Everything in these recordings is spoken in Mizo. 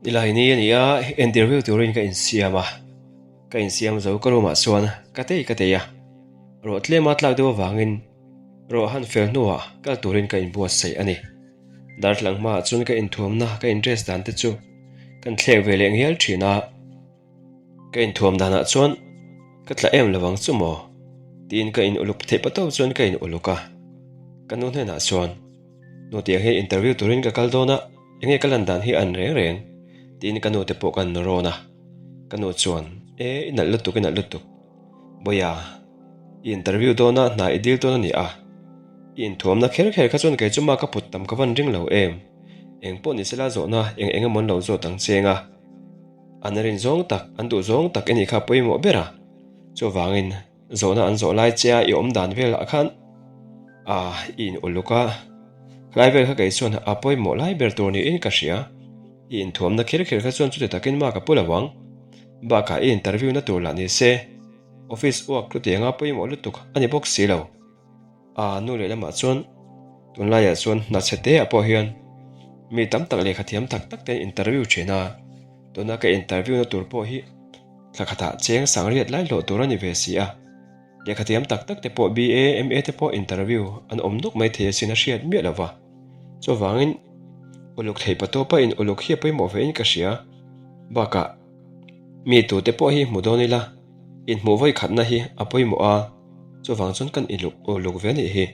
Nilai ni a ni a, interview turin ka insiam a, ka insiam zo ka room ah chuan ka tei ka tei a, ruah tlema tlak deuh avangin ruah han fel hnuah kal turin ka inbuatsaih a ni. Darthlalang hmaah chuan ka inthuamna ka in dress dan te chu kan thlek ve leh ngial thin a, ka inthuam danah chuan ka tla em lovang chu maw tiin ka in uluk theih pato chuan ka in uluk a, ka nu hnenah chuan nu tiang hi interview turin ka kal dawn a, enge ka lan dan hi an reng reng tiin ka nu te pawh ka rawn a, ka nu chuan e i nalh lutuk i nalh lutuk. Bawiha, i interview dawn a, hna i dil dawn a ni a. I inthuamna kher kher kha chuan kei chu ma ka put tam ka van ring lo em. Eng pawh ni sela zawhna eng eng emaw an lo zawt ang cheng a. An rin zawng tak, an duh zawng tak i nih kha pawimawh ber a. Chuvangin zawhna an zawh lai che a i awm dan velah khan a i in uluk a. Khlai vel kha kei chuan a pawimawh lai ber tur niin ka hria. I inthuamna kher kher kha chuan chuti takin ma ka pu lo ang. Bakah i interview na tur lah ni se, office work chutianga pawimawh lutuk a ni bawk si lo. A nu leh lamah chuan tunlaiah chuan hna chhe te ah pawh hian mi tam tak lehkha thiam tak tak te an interview thin a, tuna ka interview na tur pawh hi thla khatah cheng sangriat lai hlawh tur a ni ve si a, lehkha thiam tak tak te pawh BA, MA te pawh interview an awm nuk mai thei asin a hriat miah lo va. Chuvangin uluk thei patawpa in uluk hi a pawimawh ve in ka hria. Bakah mi tute pawh hi hmu dawn ila, inhmuh vawi khatna hi a pawimawh a, chuvang chuan kan iluk uluk ve anih hi.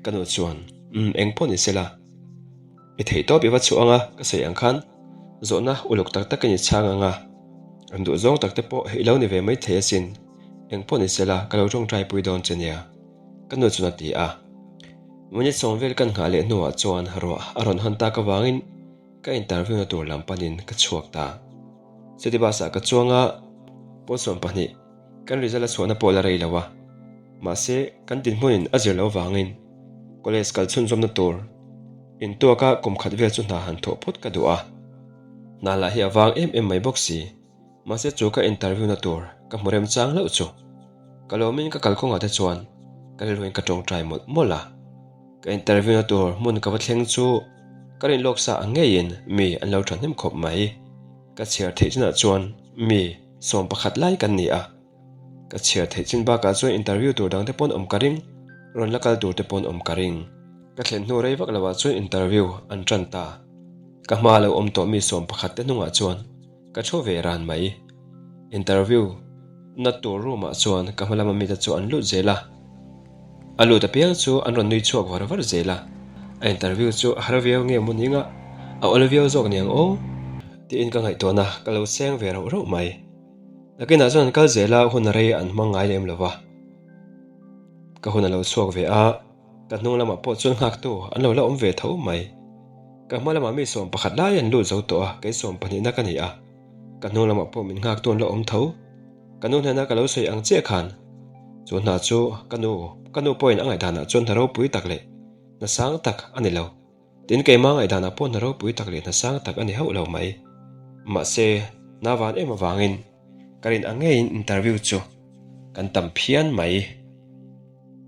Ka nu chuan, Umm, eng pawh ni sela, i theih tawp i va chhuah anga ka sawi ang khan zawhna uluk tak takin i chhang anga, an duh zawng tak te pawh i lo ni ve mai thei asin, eng pawh ni sela ka lo tawngtai pui dawn che nia, ka nu chuan a ti a. Minute sawm vel kan nghah leh hnuah chuan ruah a rawn han tak avangin, Ka interview na tur lam panin ka chhuak ta. City bus ah ka chuang a, pawn 12 kan result a chhuahna pawh la rei lo a. Mahse, kan dinhmunin a zir lo vangin college kal chhunzawmna tur intuaka kum khat vel chu hna han thawh phawt ka duh a. Hna lah hi a vang em em mai bawk si. Mahse chu ka interview na tur ka hmu rem chang hlauh chu. Ka lawmin ka kalkawngah te chuan ka rilruin ka tawngtai mawlh mawlh a. Ka interview na tur hmun ka va thleng chu ka rin lawk sa ang ngeiin mi an lo thahnem khawp mai. Ka chhiar theih chinah chuan mi 11 lai kan ni a. Ka chhiar theih chin bakah chuan interview tur dang te pawn awm ka ring, rawn la kal tur te pawn awm ka ring. Ka thlen hnu rei vak lovah chuan interview an tan ta. Ka hma lo awm tawh mi 11 te hnungah chuan Ka thu ve ran mai. Interview na tur room ah chuan ka hma lama mite chu an lut zel a. A lut apiang chu an rawn nui chhuak var var zel a. A interview chu a har viau nge maw ning a, a awl viau zawk niang aw tiin ka ngaihtuahna ka lo seng ve rauh rauh mai. Nakinah chuan an kal zel a, hun rei an hmang ngai lem lo va. Ka hun a lo chhuak ve a. Ka hnung lamah pawh chuan nghaktu an lo la awm ve tho mai. Ka hma lamah mi 11 lai an lut zo tawh a, kei sawmpahnihna ka ni a. Ka hnung lamah pawh min nghaktu an la awm tho. Ka nu hnena ka lo sawi ang chiah khan chu hna chu ka nu, ka nu pawhin a ngaihdanah chuan hna ropui tak leh hna sang tak a ni lo. Tin, keimah ngaihdanah pawh hna ropui tak leh hna sang tak a ni hauh lo mai. Mahse, hna van em avangin ka rin ang ngeiin interview chu kan tam phian mai.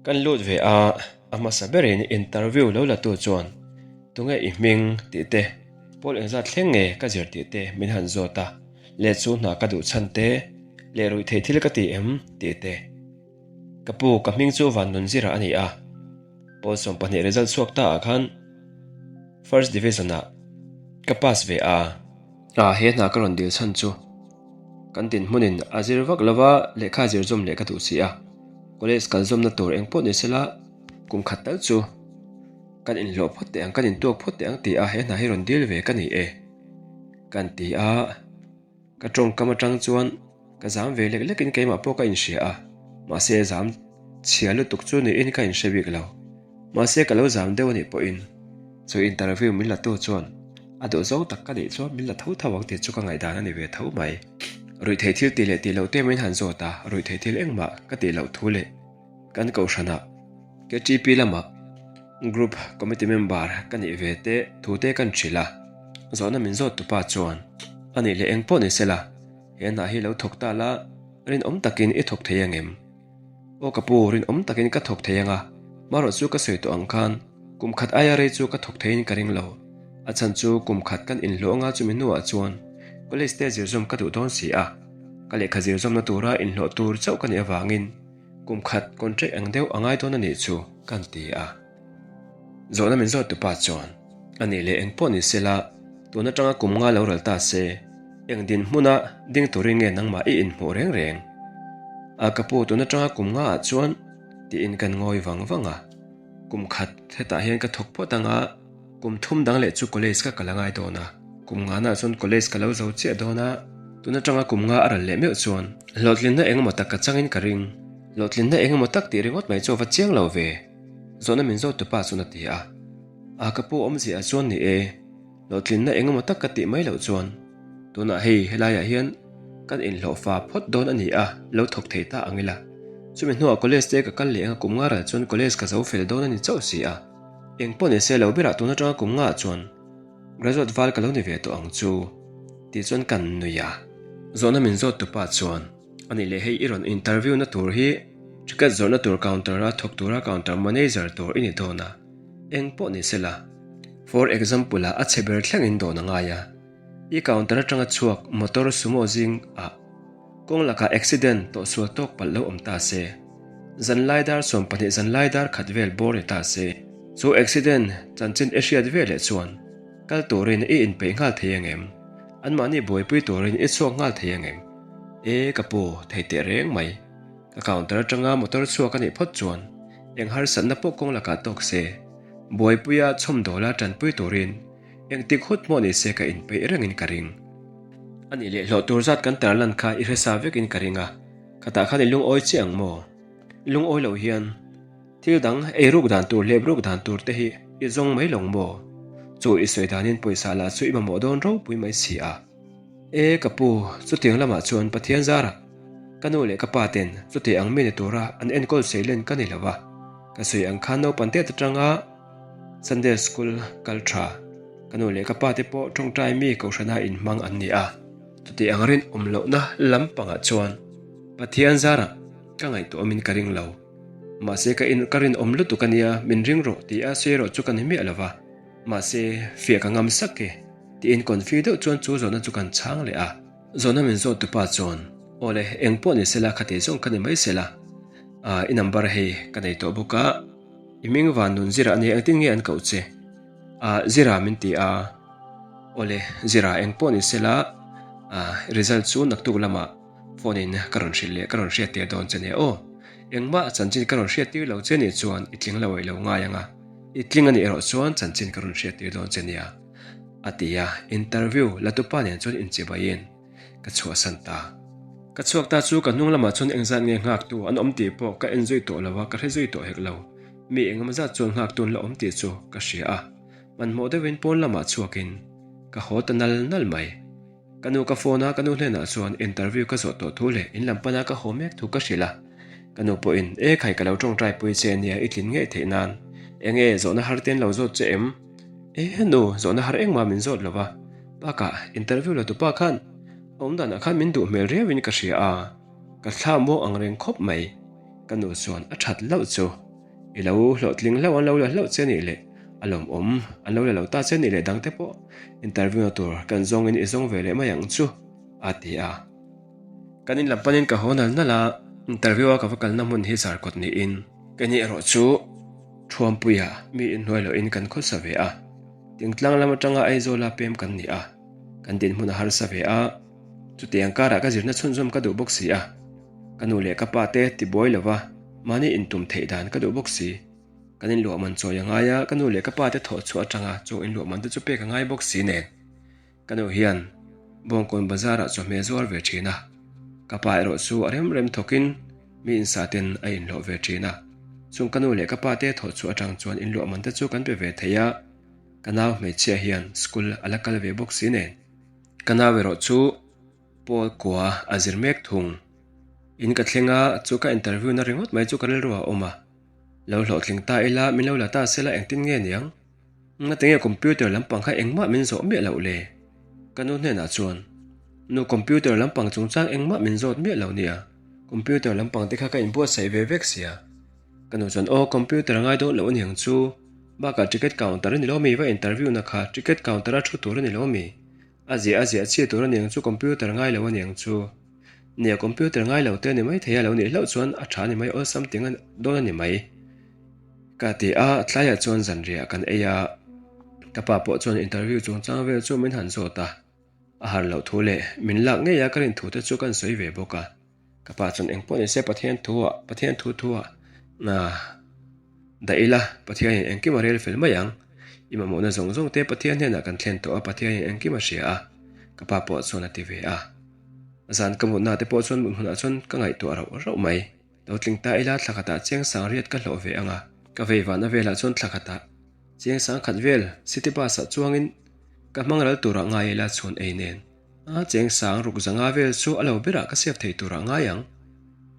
Kan lut ve a, a hmasa berin interview lo la tu chuan tunge i hming tih te, pawl engzat thleng nge ka zir tih te min han zawt a, leh chu hna ka duh chhan te, leh ruih theih thil ka ti em tih te. Ka pu, ka hming chu Van Nunzira a ni a, pawl 12 result chhuak ta ah khan first division ah ka pass ve a. A, he hna ka rawn dil chhan chu Kan dinhmunin a zir vak lova lehkha zir zawm leh ka duh si a, college kal zawmna tur eng pawh ni sela kum khat tal chu kan inhlawh phawt teh ang, kan intuak phawt teh ang ti a he hna hi rawn dil ve ka ni e kan ti a, ka tawngkam atang chuan ka zam ve lek lekin keimah pawh ka inhria a, mahse zam chhia lutuk chu niin ka inhre bik lo. Mahse ka lo zam deuh anih pawhin chu interview min la tu chuan a duh zawng tak ka nih chuan min la tho tho ang tih chu ka ngaihdan a ni ve tho mai. Ruihtheih thil tih leh tih loh te min han zawt a, ruihtheih thil engmah ka tih loh thu leh kan kohhranah KTP lamah group committee member ka nih ve te thu te kan hrilh a, zawhna min zawt tupa chuan anih leh engpawh ni sela he hna hi lo thawk ta la rinawm takin i thawk thei angem? Aw ka pu, rinawm takin ka thawk thei anga, marawh chu ka sawi tawh ang khan kum khat aia rei chu ka thawk theiin ka ring lo. A chhan chu kum khat kan inhlawh anga chumi hnuah chuan. College te zirzawm ka duh dawn si a, ka lehkha zirzawmna tura inhlawh tur chauh ka nih avangin kum khat contract ang deuh a ngai dawn a nih chu kan ti a. Zawhna min zawt tupa chuan, A nih leh eng pawh ni sela, tun atanga kum nga lo ral ta se, eng dinhmuna ding turin nge nangmah i inhmuh reng reng? A ka pu, tun atanga kum nga ah chuan tiin kan ngawi vang vang a. Kum khat hetah hian ka thawk phawt anga kum thum dang leh chu college ka kal a ngai dawn a, kum ngana chuan college ka lo zo chiah dawn a, tun atanga kum nga a ral leh meuh chuan hlawhtlinna engemaw tak ka changin ka ring. Hlawhtlinna engemaw tak tih ringawt mai chu a va chiang lo ve, zawhna min zawt tupa chuan a ti a. A ka pu awmzia chuan ni e. Hlawhtlinna engemaw tak ka tih mai loh chuan tunah hei helaiah hian kan inhlawhfa phawt dawn a ni a, lo thawk thei ta ang ila. Chumi hnuah college te ka kal leh anga kum nga ral chuan college ka zo fel dawn a ni chauh si a. Eng pawh ni se lo berah tun atanga kum ngaah chuan graduate val ka lo ni ve tawh ang chu tih chuan kan nui a. Zawhna min zawt tupa chuan a nih leh hei i rawn interview na tur hi ticket zawrhna tur counter a thawk tura counter manager tur i ni dawn a. Eng pawh ni sela, for example ah a chhe ber thlengin dawn a ngai a, i counter atanga chhuak motor sumo zing ah kawng lakah accident tawh sual tawk palh lo awm ta se, zanlai dar 12 zanlai dar khat vel bawr ni ta se, chu accident chanchin i hriat ve leh chuan kal turin i inpeih nghal thei angem? Anmahni buaipui turin i chhuak nghal thei angem? E ka pu, thei teh reng mai. Ka counter atanga motor chhuak a nih phawt chuan eng harsatna pawh kawng lakah tawk se, buaipuia chhawmdawla tanpui turin engtik hut hmawh ni se ka inpeih rengin ka ring. A nih leh hlawh tur zat kan tarlan kha i hresa vekin ka ring a, khatah khan i lungawi chiah ang maw? Lungawi lo hian thil dang eiruk dan tur leh bruk dan tur te hi i zawng mai lawng maw? Chu i sawi danin pawisa lah chu i mamawh dawn ropui mai si a. E ka pu, chutiang lamah chuan Pathian zarah ka nu leh ka pa ten chuti ang mi ni tura an enkawl seilen ka ni lo va, ka sawi ang khan naupang tet atanga Sunday School kal tha ka nu leh ka pa te pawh tawngtai mi kohhrana inhmang an ni a, chuti ang rinawm lohna lampangah chuan Pathian zarah ka ngaihtuahawmin ka ring lo. Mahse ka in ka rinawm lutuk a nia, min ring rawh ti a sawi erawh chu ka ni miah lo va. Mahse, fiah ka ngam sak e, tiin confi deuh chuan chu zawhna chu kan chhang leh a. Zawhna min zawt tupa chuan, Awle, eng pawh ni sela kha tih zawng ka ni mai sela. Ah, i number hei ka nei tawh bawk a, i hming van nun Zira a nia engtin nge an koh che? Ah, Zira min ti a. Awle, Zira eng pawh ni sela, ah, result chu naktuk lamah phone in ka rawn hrilh leh ka rawn hriat tir dawn che nia aw. Engmah chanchin ka rawn hriat tir lo che nih chuan i tling lo eih lo ngai ang a. I tling a nih erawh chuan chanchin ka rawn hriat tir dawn che nia, a ti a, interview la tupa nen chuan inchibaiin ka chhuahsan ta. Ka chhuak ta chu ka hnung lamah chuan engzat nge nghaktu an awm tih pawh ka en zui tawh lo a, ka hre zui tawh hek lo. Mi engemaw zat chuan nghaktu an la awm tih chu ka hria a, hmanhmawh deuhin pawn lamah chhuakin ka haw ta nal nal mai. Ka nu ka phone a, ka nu hnenah chuan interview ka zawh tawh thu leh in lam pana ka haw mek thu ka hrilh a. Ka nu pawhin, E khai ka lo tawngtai pui che ania i tlin ngei theih nan. Enge zawhna har te an lo zawt che em? E nu, zawhna har engmah min zawt lo va. Bakah, interview la tupa khan a awm danah khan min duh hmel riauin ka hria a, ka thla muang ang reng khawp mai. Ka nu chuan a that hlauh chu. I lo hlawhtling hlauh an lo la hlauh che nih leh a lawmawm an lo la lo ta che nih leh dangte pawh interview na tur kan zawngin i zawng ve leh mai ang chu a ti a. Kan in lam panin ka haw nal nal a, interview a ka va kalna hmun hi zarkawt niin keini erawh chu Thuampuia mi inhnuai lohin kan khawsa ve a, Tingtlang lam atanga Aizawla pem kan ni a, kan dinhmun a harsa ve a, chutiang karah ka zirna chhunzawm ka duh bawk si a. Ka nu leh ka pa te tibuai lova mahni intum theih dan ka duh bawk si. Kan inluah man chawi a ngai a, ka nu leh ka pa te thawh chhuah atanga chung inluah man te chu pek a ngai bawk si nen. Ka nu hian Bawngkawn bazar ah chawhmeh zuar ve thin a, ka pa erawh chu a rem rem thawkin mi insa ten a inhlawh ve thin a. Chung ka nu leh ka pa te thawh chhuah atang chuan inluah man te chu kan pe ve thei a, ka nau hmeichhia hian school a la kal ve bawk si nen. Ka nau erawh chu Paul kua a zir mek thung. In ka thleng a, chu ka interview na ringawt mai chu ka rilru a awm a. Lo hlawhtling ta ila, min lo la ta sela engtin nge niang? Ngati nge computer lampang kha engmah min zawh miah loh le? Ka nu hnenah chuan, Nu computer lampang chungchang engmah min zawt miah lo nia, computer lampang te kha ka inbuatsaih ve vek sia. Ka nu chuan, Aw computer a ngai dawn loh aniang chu, bakah ticket counter a ni lo mi, va interview na kha ticket counter a thu tur a ni lo mi? A ziah a ziah chiah tur a niang chu computer ngai lo a niang chu. Nia computer ngai lo te a ni mai thei a lo nih hlauh chuan a tha a ni mai awlsam ting dawn a ni mai. Ka ti a, tlaiah chuan zanriah kan ei a, ka pa pawh chuan interview chungchang vel chu min han zawt a. A har loh thu leh min lak ngei a ka rin thu te chu kan sawi ve bawk a. Ka pa chuan engpawh ni se Pathian thu ah, Pathian thu thu ah dah ila, Pathianin engkim a rel fel mai ang. I mamawhna zawng zawng te Pathian hnenah kan thlen tawh a, Pathianin engkim a hria a, ka pa pawh chuan a ti ve a. Zan ka mutna te pawh chuan mut hmunah chuan ka ngaihtuah rauh rauh mai. Lo tling ta ila thla khatah chiang sang riat ka hlawh ve ang a, ka vei vahna velah chuan thla khatah chiang sang khat vel city bus ah chuangin ka hmang ral turah ngai ila chhun ei nen a cheng sang ruk zanga vel chu a lo berah ka save thei turah ngai ang.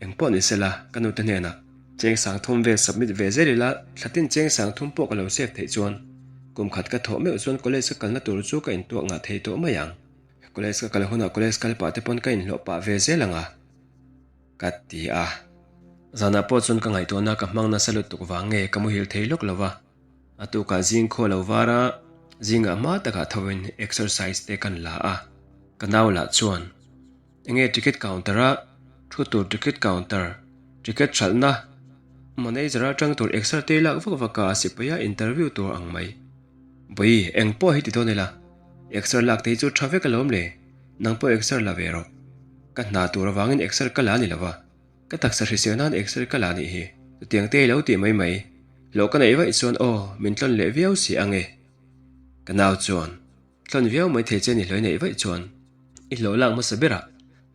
Engpawh ni sela ka nute hnenah cheng sang thum vel submit ve zel ila thla tin cheng sang thum pawh ka lo save theih chuan kum khat ka thawh meuh chuan college ka kalna tur chu ka intuak ngah thei tawh mai ang. College ka kal hunah college kal pah te pawn ka inhlawh pah ve zel ang a. Ka ti a. Zanah pawh chuan ka ngaihtuahna ka hmang nasa lutuk vang nge ka muhil thei lawk lo va. A tukah zing khaw lo var a, zingah hma takah thoin exercise te kan la a. Ka nau lah chuan, Enge ticket counter a thu tur ticket counter, ticket hralhna, manager atang tur exer te lak vak vak a sipai a interview tur ang mai. Bawi, eng pawh hi ti dawn ila, exer lak te hi chu tha vek alawm le. Nang pawh exer la ve rawh. Ka hna tur avangin exer ka la ni lo va, ka taksa hrisel nan exer ka la nih hi. Chutiang te i lo tih mai mai. Hlawh ka neih vaih chuan aw, min tlawn leh viau si ang e. Ka nau chuan, Tlawn viau mai thei che ni hlawih neih vaih chuan i hlawh lak hmasa berah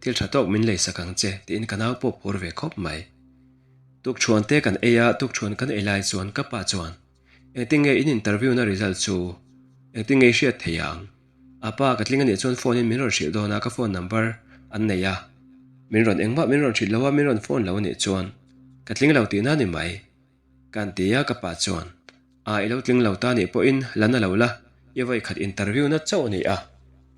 thil tha tawk min leisak ang che tiin ka nau pawh phur ve khawp mai. Tukṭhuan te kan ei a, tukṭhuan kan ei lai chuan ka pa chuan, Engtin nge in interview na result chu engtin nge i hriat thei ang? A pa ka tling anih chuan phone in min rawn hrilh dawn a, ka phone number an nei a, min rawn engmah min rawn hrilh lo a, min rawn phone lo anih chuan ka tling lo tihna ni mai. Kan ti a ka pa chuan, A i lo tling lo ta anih pawhin la na lo la, i vawi khat interview na chauh a ni a,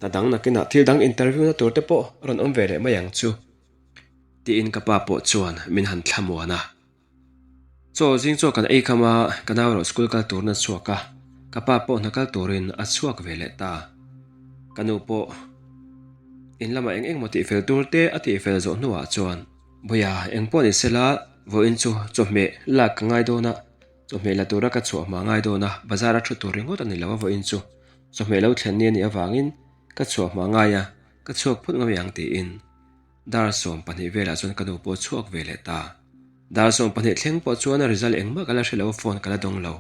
hna dang nakinah thil dang interview na tur te pawh rawn awm ve leh mai ang chu tiin ka pa pawh chuan min han thlamuan a. Chaw zing chaw kan ei kham a, ka nau erawh school kal turin a chhuak a, ka pa pawh hna kal turin a chhuak ve leh ta. Ka nu pawh in lamah eng engmaw tihfel tur te a tihfel zawh hnuah chuan, Bawia, eng pawh ni sela, vawiin chu chawhmeh lak ka ngai dawn a, chawhmeh la tura ka chhuah hma ngai dawn a, bazar a thu tur ringawt a ni lo a vawiin chu chawhmeh lo thlen ni a nih avangin ka chhuah hma ngai a, ka chhuak phut ngawih ang tiin. Dar 12 velah chuan ka nu pawh chhuak ve leh ta. Dar 12 thleng pawh chuan a result engmah ka la hre lo, phone ka la dawng lo.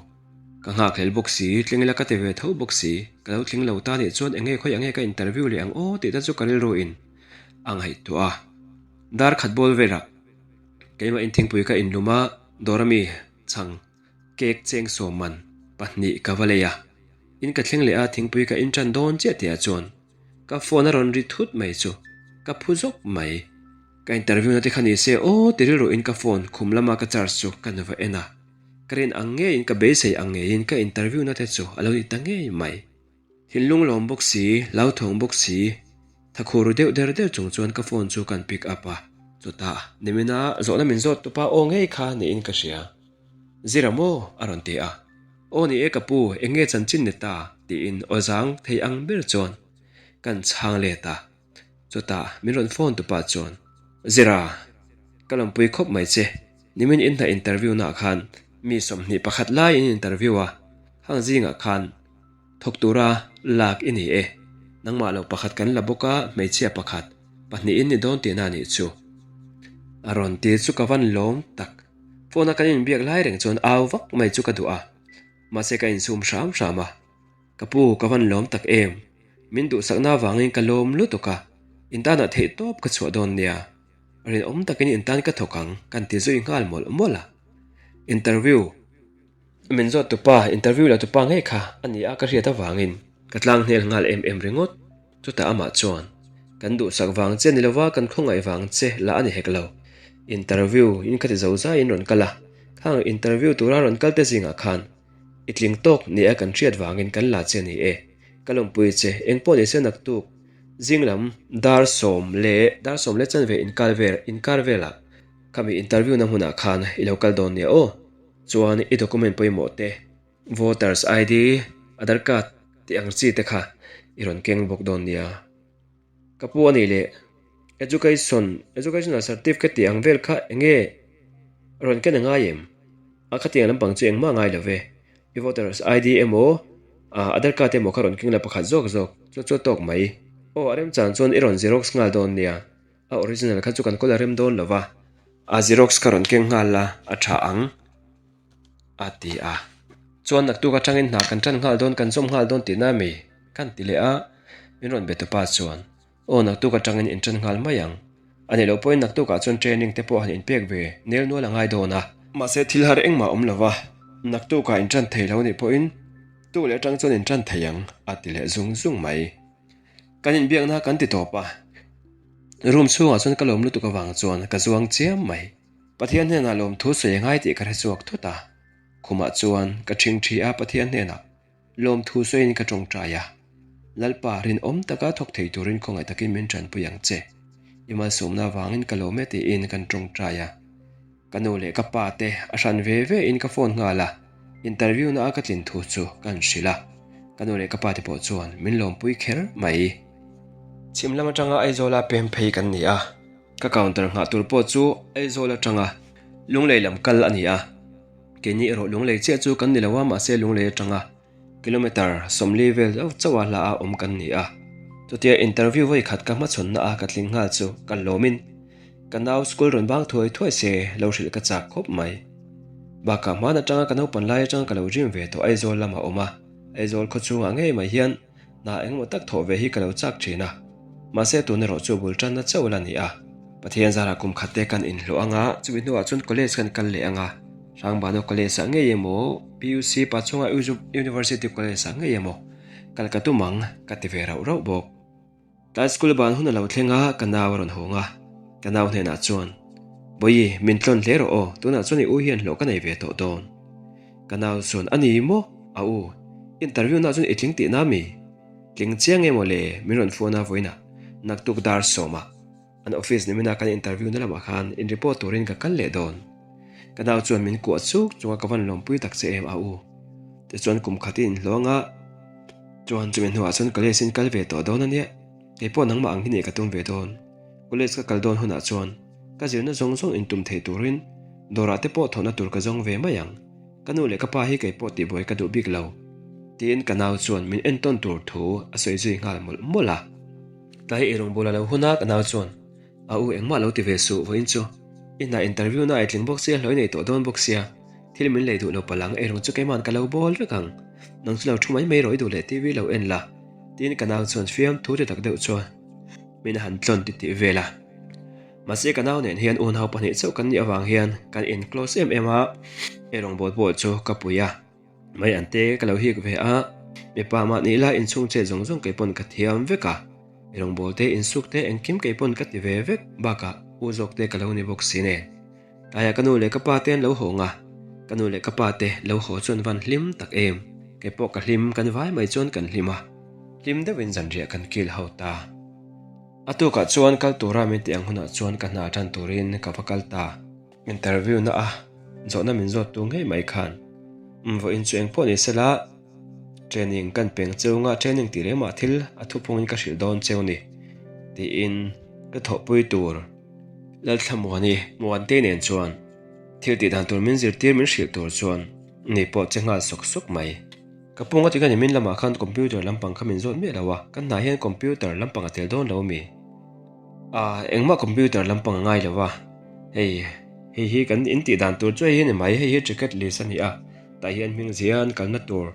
Ka nghak hlel bawk si, tling ila ka ti ve tho bawk si, ka lo tling lo ta nih chuan enge khawi ange ka interview leh ang aw tih te chu ka rilru in a ngaihtuah a. Dar khat bawl velah keimah in thingpui ka inlum a, dawr ami chhang cake cheng sawm man pahnih ka va lei a. In ka thleng leh a, thingpui ka in tan dawn chiah tihah chuan Ka phone a rawn ri thut mai chu ka phu zawk mai. Ka interview na te kha ni se aw ti rilru in ka phone khum lama ka charge chu ka nu va en a. Ka rin ang ngeiin ka beisei ang ngeiin ka interview na te chu a lo ni ta ngei mai. Thinlung lawm bawk si, hlauthawng bawk si, thakhur ru deuh der der chung chuan ka phone chu kan pick up a. Chutah nimina zawhna min zawt tupa aw ngei kha niin ka hria. Zira maw? a rawn ti a. Aw ni e ka pu, eng nge chanchin ni ta? tiin aw zang thei ang ber chuan kan chhang let a. Chutah min rawn phone tu pa chuan, Zira, ka lawmpui khawp mai che, nimin in hna interview naah khan mi 21 lai in interview a, hang zingah khan thawk tura lak i ni e, nangmah lo pakhat kan la bawk a, hmeichhia pakhat, pahnih in ni dawn tihna a nih chu. A rawn ti chu ka van lawm tak. Phone a kan inbiak lai reng chuan au vak mai chu ka duh a, mahse ka insum hram hram a. Ka pu, ka van lawm tak em? Min duhsakna avangin ka lawm lutuk a, in tanah theih tawp ka chhuah dawn nia. Rinawm takin in tan ka thawk ang, kan ti zui nghal mawlh mawlh a. Interview min zawt tupa, interview la tupa ngei kha a ni a ka hriat avangin ka tlang hnel nghal em em ringawt. Chutah amah chuan, Kan duhsak vang che ni lova kan khawngaih vang che lah a ni hek lo. Interview in khati zo zaiin rawn kal a, khang interview tura rawn kal te zingah khan i tling tawk ni a kan hriat vangin kan la che ni e. Ka lawmpui che, engpawh ni se naktuk zing lam dar sawm leh dar sawm leh chanve inkar vel inkar velah khami interview na hmunah khan i lo kal dawn nia aw. Chuan i document pawimawh te. Voters ID, Aadhar card tih ang chi te kha. I rawn keng bawk dawn nia. Ka pu a nih leh Education, Educational Certificate tih ang vel kha eng nge rawn ken a ngai em? A khatiang lampang chu engmah a ngai lo ve. I voters ID emaw, Aadhar card emaw kha rawn keng la pakhat zawk zawk, chu chu a tawk mai. Aw, a remchang chuan i rawn xerox nghal dawn nia. A original kha chu kan kawl a rem dawn lo va. A xerox kha rawn keng nghal la, a tha ang, a ti a. Chuan naktuk atangin hna kan tan nghal dawn, kan zawm nghal dawn tihna a mi? Kan ti leh a, min rawn be tupa chuan, Aw naktuk atangin in tan nghal mai ang. A nih loh pawhin naktukah chuan training te pawh han inpek ve nel nual a ngai dawn a. Mahse thil har engmah awm lo va, naktukah in tan thei lo nih pawhin tu leh atang chuan in tan thei ang, a ti leh zung zung mai. Kan inbiakna kan ti tawp a, room chhungah chuan ka lawm lutuk avang chuan ka zuang chiam mai. Pathian hnenah lawmthu sawi a ngai tih ka hre chhuak thut a, khumah chuan ka ṭhingṭhi a Pathian hnenah lawmthu sawiin ka ṭawngṭai a, Lalpa rinawm taka thawk thei turin khawngaih takin min ṭanpui ang che. I malsawmna avangin ka lawm e tiin kan ṭawngṭai a. Ka nu leh ka pa te a hran ve ve in ka phone nghal a, interview na a ka tlin thu chu ka han hrilh a, ka nu leh ka pa te pawh chuan min lawmpui kher mai. Chhim lam atanga Aizawl a pem phei kan ni a, ka counter nghah tur pawh chu Aizawl atanga Lunglei lam kal a ni a, keini erawh Lunglei chiah chu kan ni lo a mahse Lunglei atanga Kilometre 40 vel deuh chauh a hla a awm kan ni a, chutia interview vawi khat ka hmachhawnna a ka tling nghal chu ka lawmin ka nau school rawn bang thuai thuai se lo hrilh ka chak khawp mai. Bakah hman atanga ka naupan lai atanga ka lo dream ve tawh Aizawl lamah awm a, Aizawl khaw chhungah ngei mai hian hna engemaw tak thawh ve hi ka lo chak thin a, mahse tun erawh chu bul tanna chauh la ni a. Pathian zarah kum khat te kan inhlawh anga chumi hnuah chuan college kan kal leh anga, Hrangbano College ah ngei emaw, PUC Pachhunga University College ah ngei emaw kal ka tum ang ka ti ve rauh rauh bawk. Tlai school ban hun a lo thleng a, ka nau a rawn hawng a, ka nau hnenah chuan, Bawihi, min tlawn hle rawh aw, tunah chuan i u hian hlawh ka nei ve tawh dawn. Ka nau chuan, A ni maw? A u, interview nah chuan i tling tihna mi? Tling chiang emaw le, min rawn phone a vawiinah, naktuk dar sawmah. An office nimina kan interview na lamah khan in report turin ka kal leh dawn. Ka nau chuan min kuah chuk chunga ka van lawmpui tak che em a u. Tichuan kum khat i inhlawng a, chuan chumi hnuah chuan college in kal ve tawh dawn a nia. Keipawh nangmah ang hi nih ka tum ve dawn. College ka kal dawn hunah chuan ka zirna zawng zawng intum thei turin dawrah te pawh thawhna tur ka zawng ve mai ang. Ka nu leh ka pa hi keipawh tihbuai ka duh bik lo. Tiin ka nau chuan min entawn tur thu a sawi zui nghal mawlh mawlh a. Tlai ei rawngbâwl a lo hun a, ka nau chuan, A u, engmah lo ti ve suh, vawiin chu. I hna interview na a tling bawk sia, hlawh i nei tawh dawn bawk sia. Thil min lei duh lo palh ang, ei rawng chu keima'n ka lo bâwl vek ang. Nang chu lo thu mai mai rawh, i duh leh TV lo en la. Tiin ka nau chuan fiam thu ti tak deuh chuan min han tlawn ti tih vel a. Mahse ka nau nen hian unau pahnih chauh kan nih avang hian kan in close em em a, ei rawngbâwl pawh chu ka pui a. Mai an te ka lo hik ve a, mipa mah ni ila inchhung chet zawng zawng kei pawn ka thiam vek a, i rawngbâwl te insuk te engkim kei pawn ka ti ve vek bakah u zawk te ka lo ni bawk si nen. Tlaiah ka nu leh ka pa te an lo hawng a, ka nu leh ka pa te lo haw chuan van hlim tak em, kei pawh ka hlim kan vai mai chuan kan hlim a, hlim deuhin zanriah kan kil ho ta. A tukah chuan kal tura min tih ang hunah chuan ka hna tan turin ka va kal ta. Interview na a zawhna min zawt tu ngei mai khan umm vawiin chu engpawh ni sela training kan peng cheu nga training tih reng mah thil a thuphungin ka hrilh dawn cheu ni tiin ka thawhpui tur Lalthlamuani Muante nen chuan thil tih dan tur min zirtir min hrilh tur chuan ni pawh che nghal sawk sawk mai. Ka pung a ti khan min lamah khan computer lampang kha min zawt miah lo a, kan hnah hian computer lampang a tel dawn lo mi? Ah, engmah computer lampang a ngai lo a, hei, hei hi kan in tih dan tur chu hei hi a ni mai, hei hi ticket list a ni a, tah hian hming zian kalna tur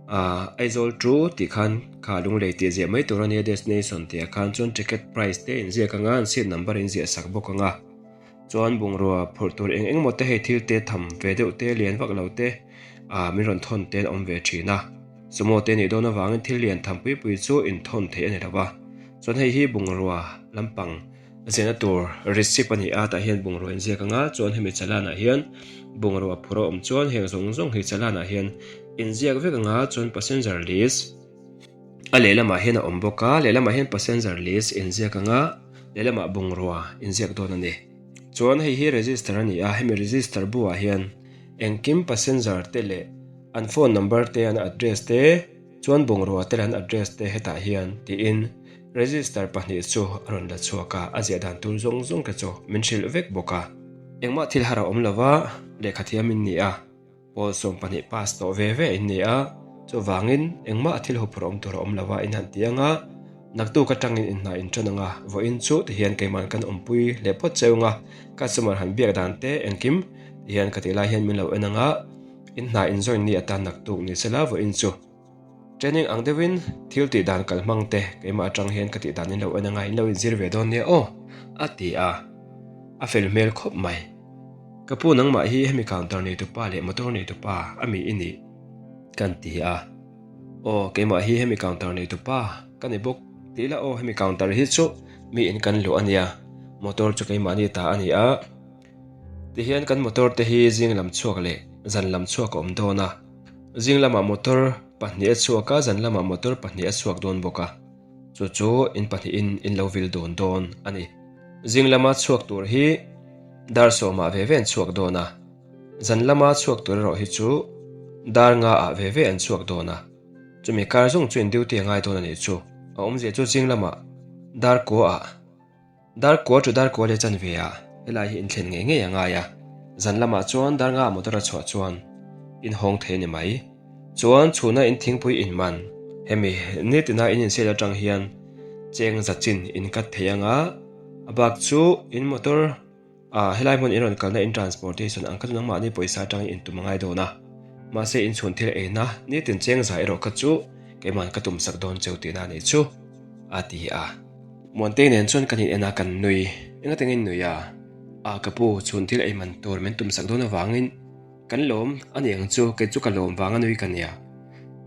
ah Aizawl to tih khan kha Lunglei tih ziah mai tur a nia destination tih ah khan chuan ticket price te in ziak ang a, an seat number in ziah sak bawk ang a. Chuan bungrua phurh tur eng eng maw te hei thil te tham ve deuh te lian vak lo te ah min rawn thawn te an awm ve thin a. Sumo te nih dawn avangin thil lian tham pui pui chu inthawn theih a ni lo va. Chuan hei hi bungrua lampang ziahna tur receipt a ni a, tah hian bungrua inziak ang a, chuan hemi chalanah hian bungrua phur a awm chuan heng zawng zawng hi chalanah hian inziak vek ang a, chuan passenger list A lehlamah hian a awm bawk a, lehlamah hian passenger list inziak ang a, lehlamah bungrua inziak dawn a ni. Chuan hei hi register a ni a, hemi register buah hian engkim passenger te leh an phone number te, an address te. Chuan bungrua te leh an address te hetah hian tiin register pahnih chu a rawn la chhuak a, a ziah dan tur zawng zawng te chu min hrilh vek bawk a. Engmah thil har a awm lova, lehkha thiam in ni a. Pawl 12 pass tawh ve ve in ni a, chuvangin engmah thil huphurh awm tur a awm lo a in han ti ang a, naktuk atangin in hna in ṭan ang a, vawiin chu tihian keiman kan awmpui leh phawt cheu ang a, customer han biak dan te engkim tihian ka tih lai hian min lo en ang a, in hna in join ni atan naktuk ni sela vawiin chu. Training ang deuhin thil tih dan kal hmang te keimah atang hian ka tih dan in lo en anga in lo inzir ve dawn nia aw, a ti a. A fel hmel khawp mai. Ka pu nangmah hi hemi counter neitupa leh motor neitupa a mi i nih? Kan ti a. Aw keimah hi hemi counter neitupa ka ni bawk tih ila aw hemi counter hi chu mi in kan luh a nia, motor chu keimahni ta a ni a. Tihian kan motor te hi zing lam chhuak leh zan lam chhuak a awm dawn a. Zing lamah motor pahnih a chhuak a, zan lamah motor pahnih a chhuak dawn bawk a. Chu chu in pahnihin in lo vil dawn dawn a ni. Zing lama chhuak tur hi dar sawmah ve ve an chhuak dawn a, zan lama chhuak tur erawh hi chu dar nga ah ve ve an chhuak dawn a. Chumi kar zawng chu in duty a ngai dawn a nih chu. A awmzia chu zing lamah dar kua ah. Dar kua chu dar kua leh chanve ah helai hi inthlen ngei ngei a ngai a, zan lamah chuan dar nga motor a chhuah chuan inhawng thei a ni mai. Chuan chhuna in thingpui in man, hemi nitina in insel atang hian cheng za chin in cut thei anga, a bak chu in motor ah helai hmun in rawn kalna in transportation ang kha chu nangmahni pawisa atangin in tum a ngai dawn a, mahse in chhun thil eina nitin cheng za erawh kha chu keiman ka tum sak dawn cheu tihna a nih chu a ti a. Muantei nen chuan kan in en a kan nui. Enga tengin nui a? A ka pu, chhun thil ei man tur min tum sak dawn avangin kan lawm a ni ang chu, kei chu ka lawm vang a nui ka nia.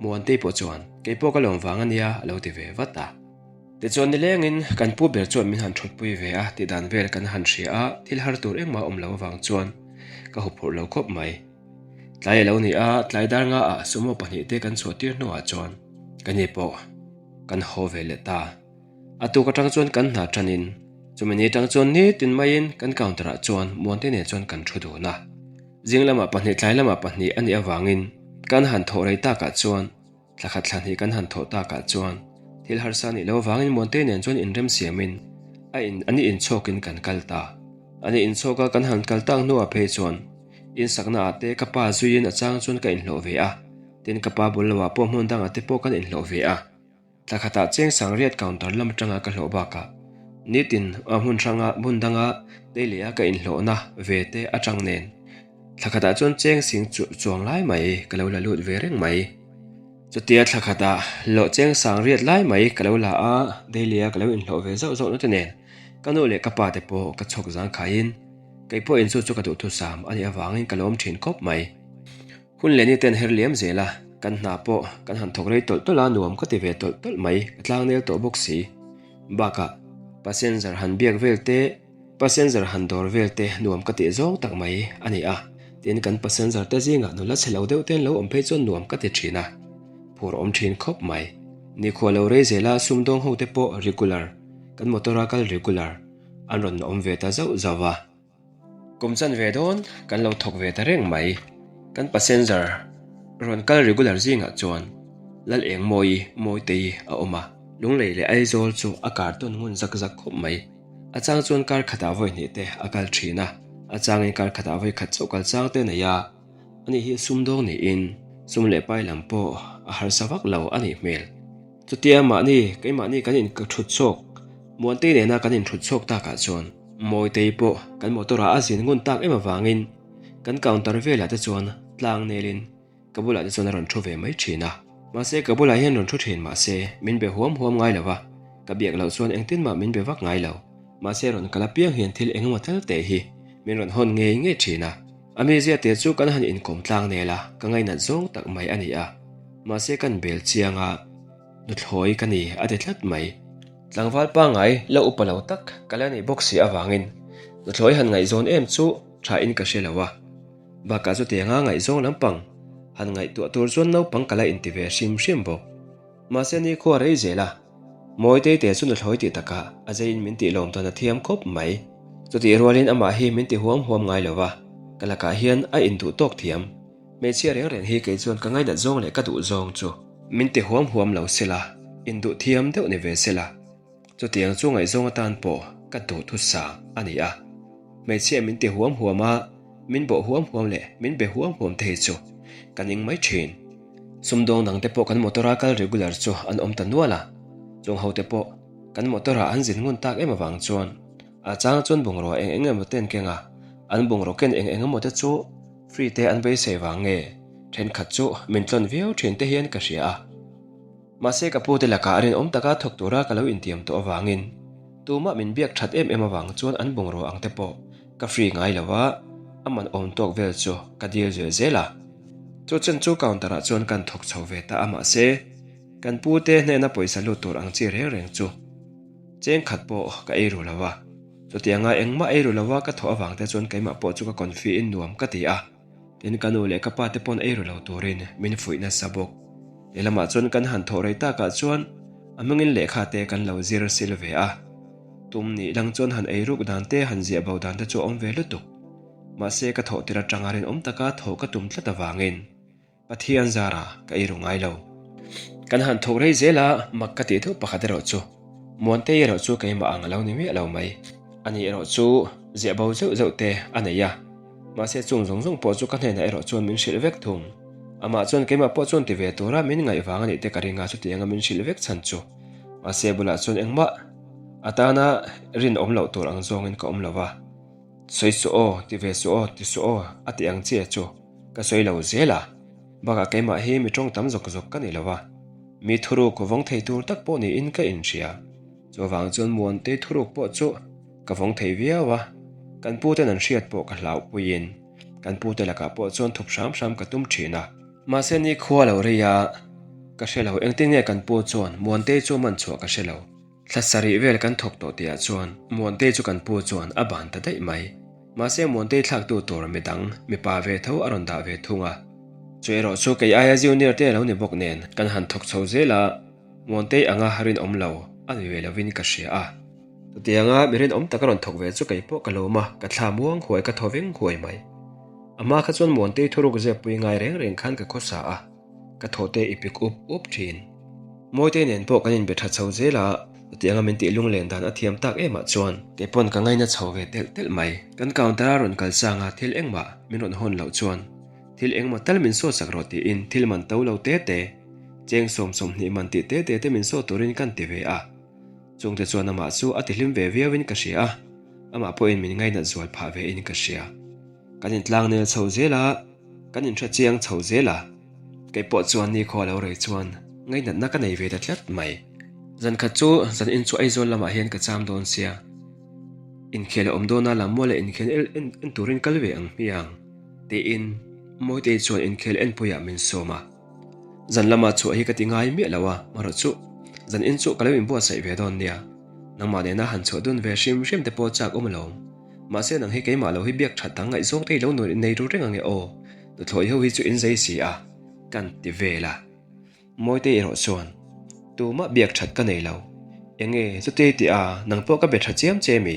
Muantei pawh chuan, Kei pawh ka lawm vang a nia a lo ti ve vat a. Tichuan nilengin kan pu ber chuan min han thutpui ve a, tih dan vel kan han hria a, thil har tur engmah awm lo avang chuan ka huphurh lo khawp mai. Tlai a lo ni a, tlai dar nga ah sumo pahnihte kan chhuah tir hnuah chuan ka ni pawh kan haw ve leh ta. A tuk atang chuan kan hna tanin chumi ni atang chuan nitin maiin kan counter ah chuan Muante nen chuan kan thu dun a. Zing lamah pahnih tlai lamah pahnih a nih avangin kan han thawh rei takah chuan thla khat thla hnih kan han thawh takah chuan thil harsa nih loh avangin Muante nen chuan inrem siamin a in a ni inchhawkin kan kal ta. A ni inchhawka kan han kal tak hnuah phei chuan insakna ah te ka pa zuiin a chang chuan ka inhlawh ve a, tin ka pa bul loah pawh hmun dangah te pawh kan inhlawh ve a. Thla khatah cheng sangriat counter lam atanga ka hlawh bakah nitin a hmun hranga hmun danga daily a ka inhlawhna ve te atang nen thla khatah chuan cheng sing chuang lai mai ka lo la lut ve reng mai. Chutia thla khatah hlawh cheng sangriat lai mai ka lo la a, daily a ka lo inhlawh ve zauh zauh na te nen ka nu leh ka pa te pawh ka chhawk zangkhaiin kei pawh in chu chu ka duhthusam a nih avangin ka lawm thin khawp mai. Hun leh ni ten her liam zel a, kan hna pawh kan han thawk rei tawlh tawlh a, nuam ka ti ve tawlh tawlh mai, ka tlangnel tawh bawk si. Bakah, passenger han biak vel te, passenger han dawr vel te nuam ka tih zawng tak mai a ni a, tin kan passenger te zingah nula chhe lo deuh te an lo awm phei chuan nuam ka ti thin a, phur awm thin khawp mai. Nikhua lo rei zel a, sumdawng ho te pawh regular, kan motor a kal regular an rawn awm ve ta zauh zauh a. Kum chan ve dawn kan lo thawk ve ta reng mai. Kan passenger rawn kal regular zingah chuan Lal Engmawi Mawitei a awm a, Lunglei leh Aizawl chu a kar tawn ngun zak zak khawp mai. A chang chuan kar khatah vawi hnih te a kal thin a, a changin kar khatah vawi khat chauh kal chang te a nei a. Ani hi sumdawng niin sum leh pai lam pawh a harsa vak lo a nih hmel. Chutia mahni keimahni kan inthut chhawk, Muantei nena kan inthut chhawk takah chuan Mawitei pawh kan motor ah a zin ngun tak em avangin kan counter velah te chuan tlang nelin ka bulah te chuan a rawn thu ve mai thin a. Mahse ka bulah hian rawn thu thin mahse min be huam huam ngai lo va, ka biak loh chuan engtin mah min be vak ngai lo. Mahse rawn kal apiang hian thil engemaw tal teh hi min rawn hawn ngei ngei thin a. A mizia te chu kan han inkawm tlang nel a, ka ngainat zawng tak mai a ni a. Mahse kan bel chiang a, nuthlawi ka ni a ti tlat mai. Tlangval pangngai la upa lo tak ka la nih bawk si avangin nuthlawi han ngaihzawn em chu tha in ka hre lo a. Bakah chutianga ngaihzawng lampang han ngaihtuah tur chuan naupang ka la inti ve hrim hrim bawk. Mahse nikhua rei zel a, Mawitei te chu nuthlawi tih takah a zeiin min tih lawm tawn a thiam khawp mai. Chutih rualin amah hi min ti huam huam ngai lo va, ka lakah hian a induh tawk thiam. Hmeichhia reng reng hi kei chuan ka ngainat zawng leh ka duh zawng chu. Min ti huam huam lo sela, induh thiam deuh ni ve sela. Chutiang chu ngaihzawng atan pawh ka duhthusam a ni a. Hmeichhia min ti huam huam a, min bawh huam huam leh min be huam huam te hi chu ka ning mai thin. Sumdawng dang te pawh kan motor a kal regular chu an awm ta nual a, chung ho te pawh kan motor ah an zin ngun tak em avang chuan a chang chuan bungrua eng eng emaw te an keng a, an bungraw ken eng eng emaw te chu free te an beisei vang nge thenkhat chu min tlawn viau thin te hian ka hria a. Mahse ka pute lakah rinawm taka thawk tura ka lo intiam tawh avangin tumah min biak that em em avang chuan an bungrua ang te pawh ka free ngai lo a, a man awm tawk vel chu ka deal zel zel a. Chu chen chu counter ah chuan kan thawk chho ve ta a mahse kan pute hnena pawisa lut tur ang chi reng reng chu cheng khat pawh ka ei ru lo a. Chutianga engmah ei ru lo a ka thawh avang te chuan keimah pawh chu ka confi in nuam ka ti a. Tin, ka nu leh ka pa te pawn ei ru lo turin min fuih nasa bawk. Lehlamah chuan kan han thawh rei takah chuan a hmingin lehkha te kan lo zir sil ve a. Tum nih lang chuan han ei ruk dan te han ziah bo dan te chu a awm ve lutuk. Mahse ka thawh tir atanga rinawm taka thawh ka tum tlat avangin Pathian zara ka ei ru ngai lo. Kan han thawk rei zel a, mak ka tih deuh pakhat erawh chu Muantei erawh chu keimah ang a lo ni miah lo mai. Ani erawh chu ziah bo zeuh zeuh te a nei a, mahse chung zawng zawng pawh chu ka hnenah erawh chuan min hrilh vek thung. Amah chuan keimah pawh chuan ti ve tura min ngaih vang a nih te ka ring a, chutianga min hrilh vek chhan chu. Mahse bulah chuan engmah a tana rinawm loh tur ang zawngin ka awm lo va. Sawi suh aw, ti ve suh aw, ti suh aw a ti ang chiah chu ka sawi lo zel a. Bakah keimah hi mi tawng tam zawk zawk ka ni lo a, mi thuruk vawng thei tur tak pawh niin ka inhria. Chuvang chuan Muantei thuruk pawh chu ka vawng thei viau a, kan puten an hriat pawh ka hlauhpuiin kan pute lakah pawh chuan thup hram hram ka tum thin a. Mahse ni khua lo rei a, ka hre lo engtin nge kan pu chuan Muantei chu a man chhuah ka hre lo. Thla sarih vel kan thawk tawh tihah chuan Muantei chu kan pu chuan a ban ta daih mai. Mahse Muantei thlaktu tur midang mipa ve tho a rawn dah ve thung a. Chu erawh chu kei aia junior te a lo ni bawk nen kan han thawk chho zel a, Muantei anga rinawm lo a ni ve lovin ka hria a. Chutianga mi rinawm tak a rawn thawk ve chu kei pawh ka lawm a, ka thla muang huai ka thaw veng huai mai. Amah kha chuan Muantei thuruk zep pui ngai reng reng khan ka khawsa a. Ka thawhte i pik up up thin. Mawite nen pawh kan inbe tha chho zel a, chutianga min tih lunglen dan a thiam tak emah chuan. Kei pawn ka ngaina chho ve telh telh mai. Kan counter a rawn kal chang a thil engmah min rawn hawn loh chuan thil engmaw tal min sawt sak rawh tiin thil man to lo te te, cheng 20 man tih te te te min sawt turin kan ti ve a. Chungte chuan amah chu a tihlim ve viauin ka hria a, amah pawhin min ngainat zual phah ve in ka hria. Kan intlang nel chho zel a. Kan inhre chiang chho zel a, kei pawh chuan nikhua lo rei chuan ngainatna ka nei ve ta tlat mai. Zan khat chu zan in chu Aizawl lamah hian ka cham dawn sia, inkhel a awm dawn a lammual leh inkhel en turin kal ve ang hmiang tiin Mawitei chuan inkhel enpuiah min sawm a. Zan lama chhuah hi ka ti ngai miah lo a, marawh chu zan in chu ka lo inbuatsaih ve dawn nia, nangmah nena han chhuah dun ve hrim hrim te pawh chak awm alawm. Mahse nang hi keimah lo hi biak that dang ngaihzawng te i lo nuan innei ru reng ange aw, nuthlawi ho hi chu in zei si a, kan ti vel a. Mawite erawh chuan, Tumah biak that ka nei lo. Enge chute i tih a, nang pawh ka be tha chiam che mi?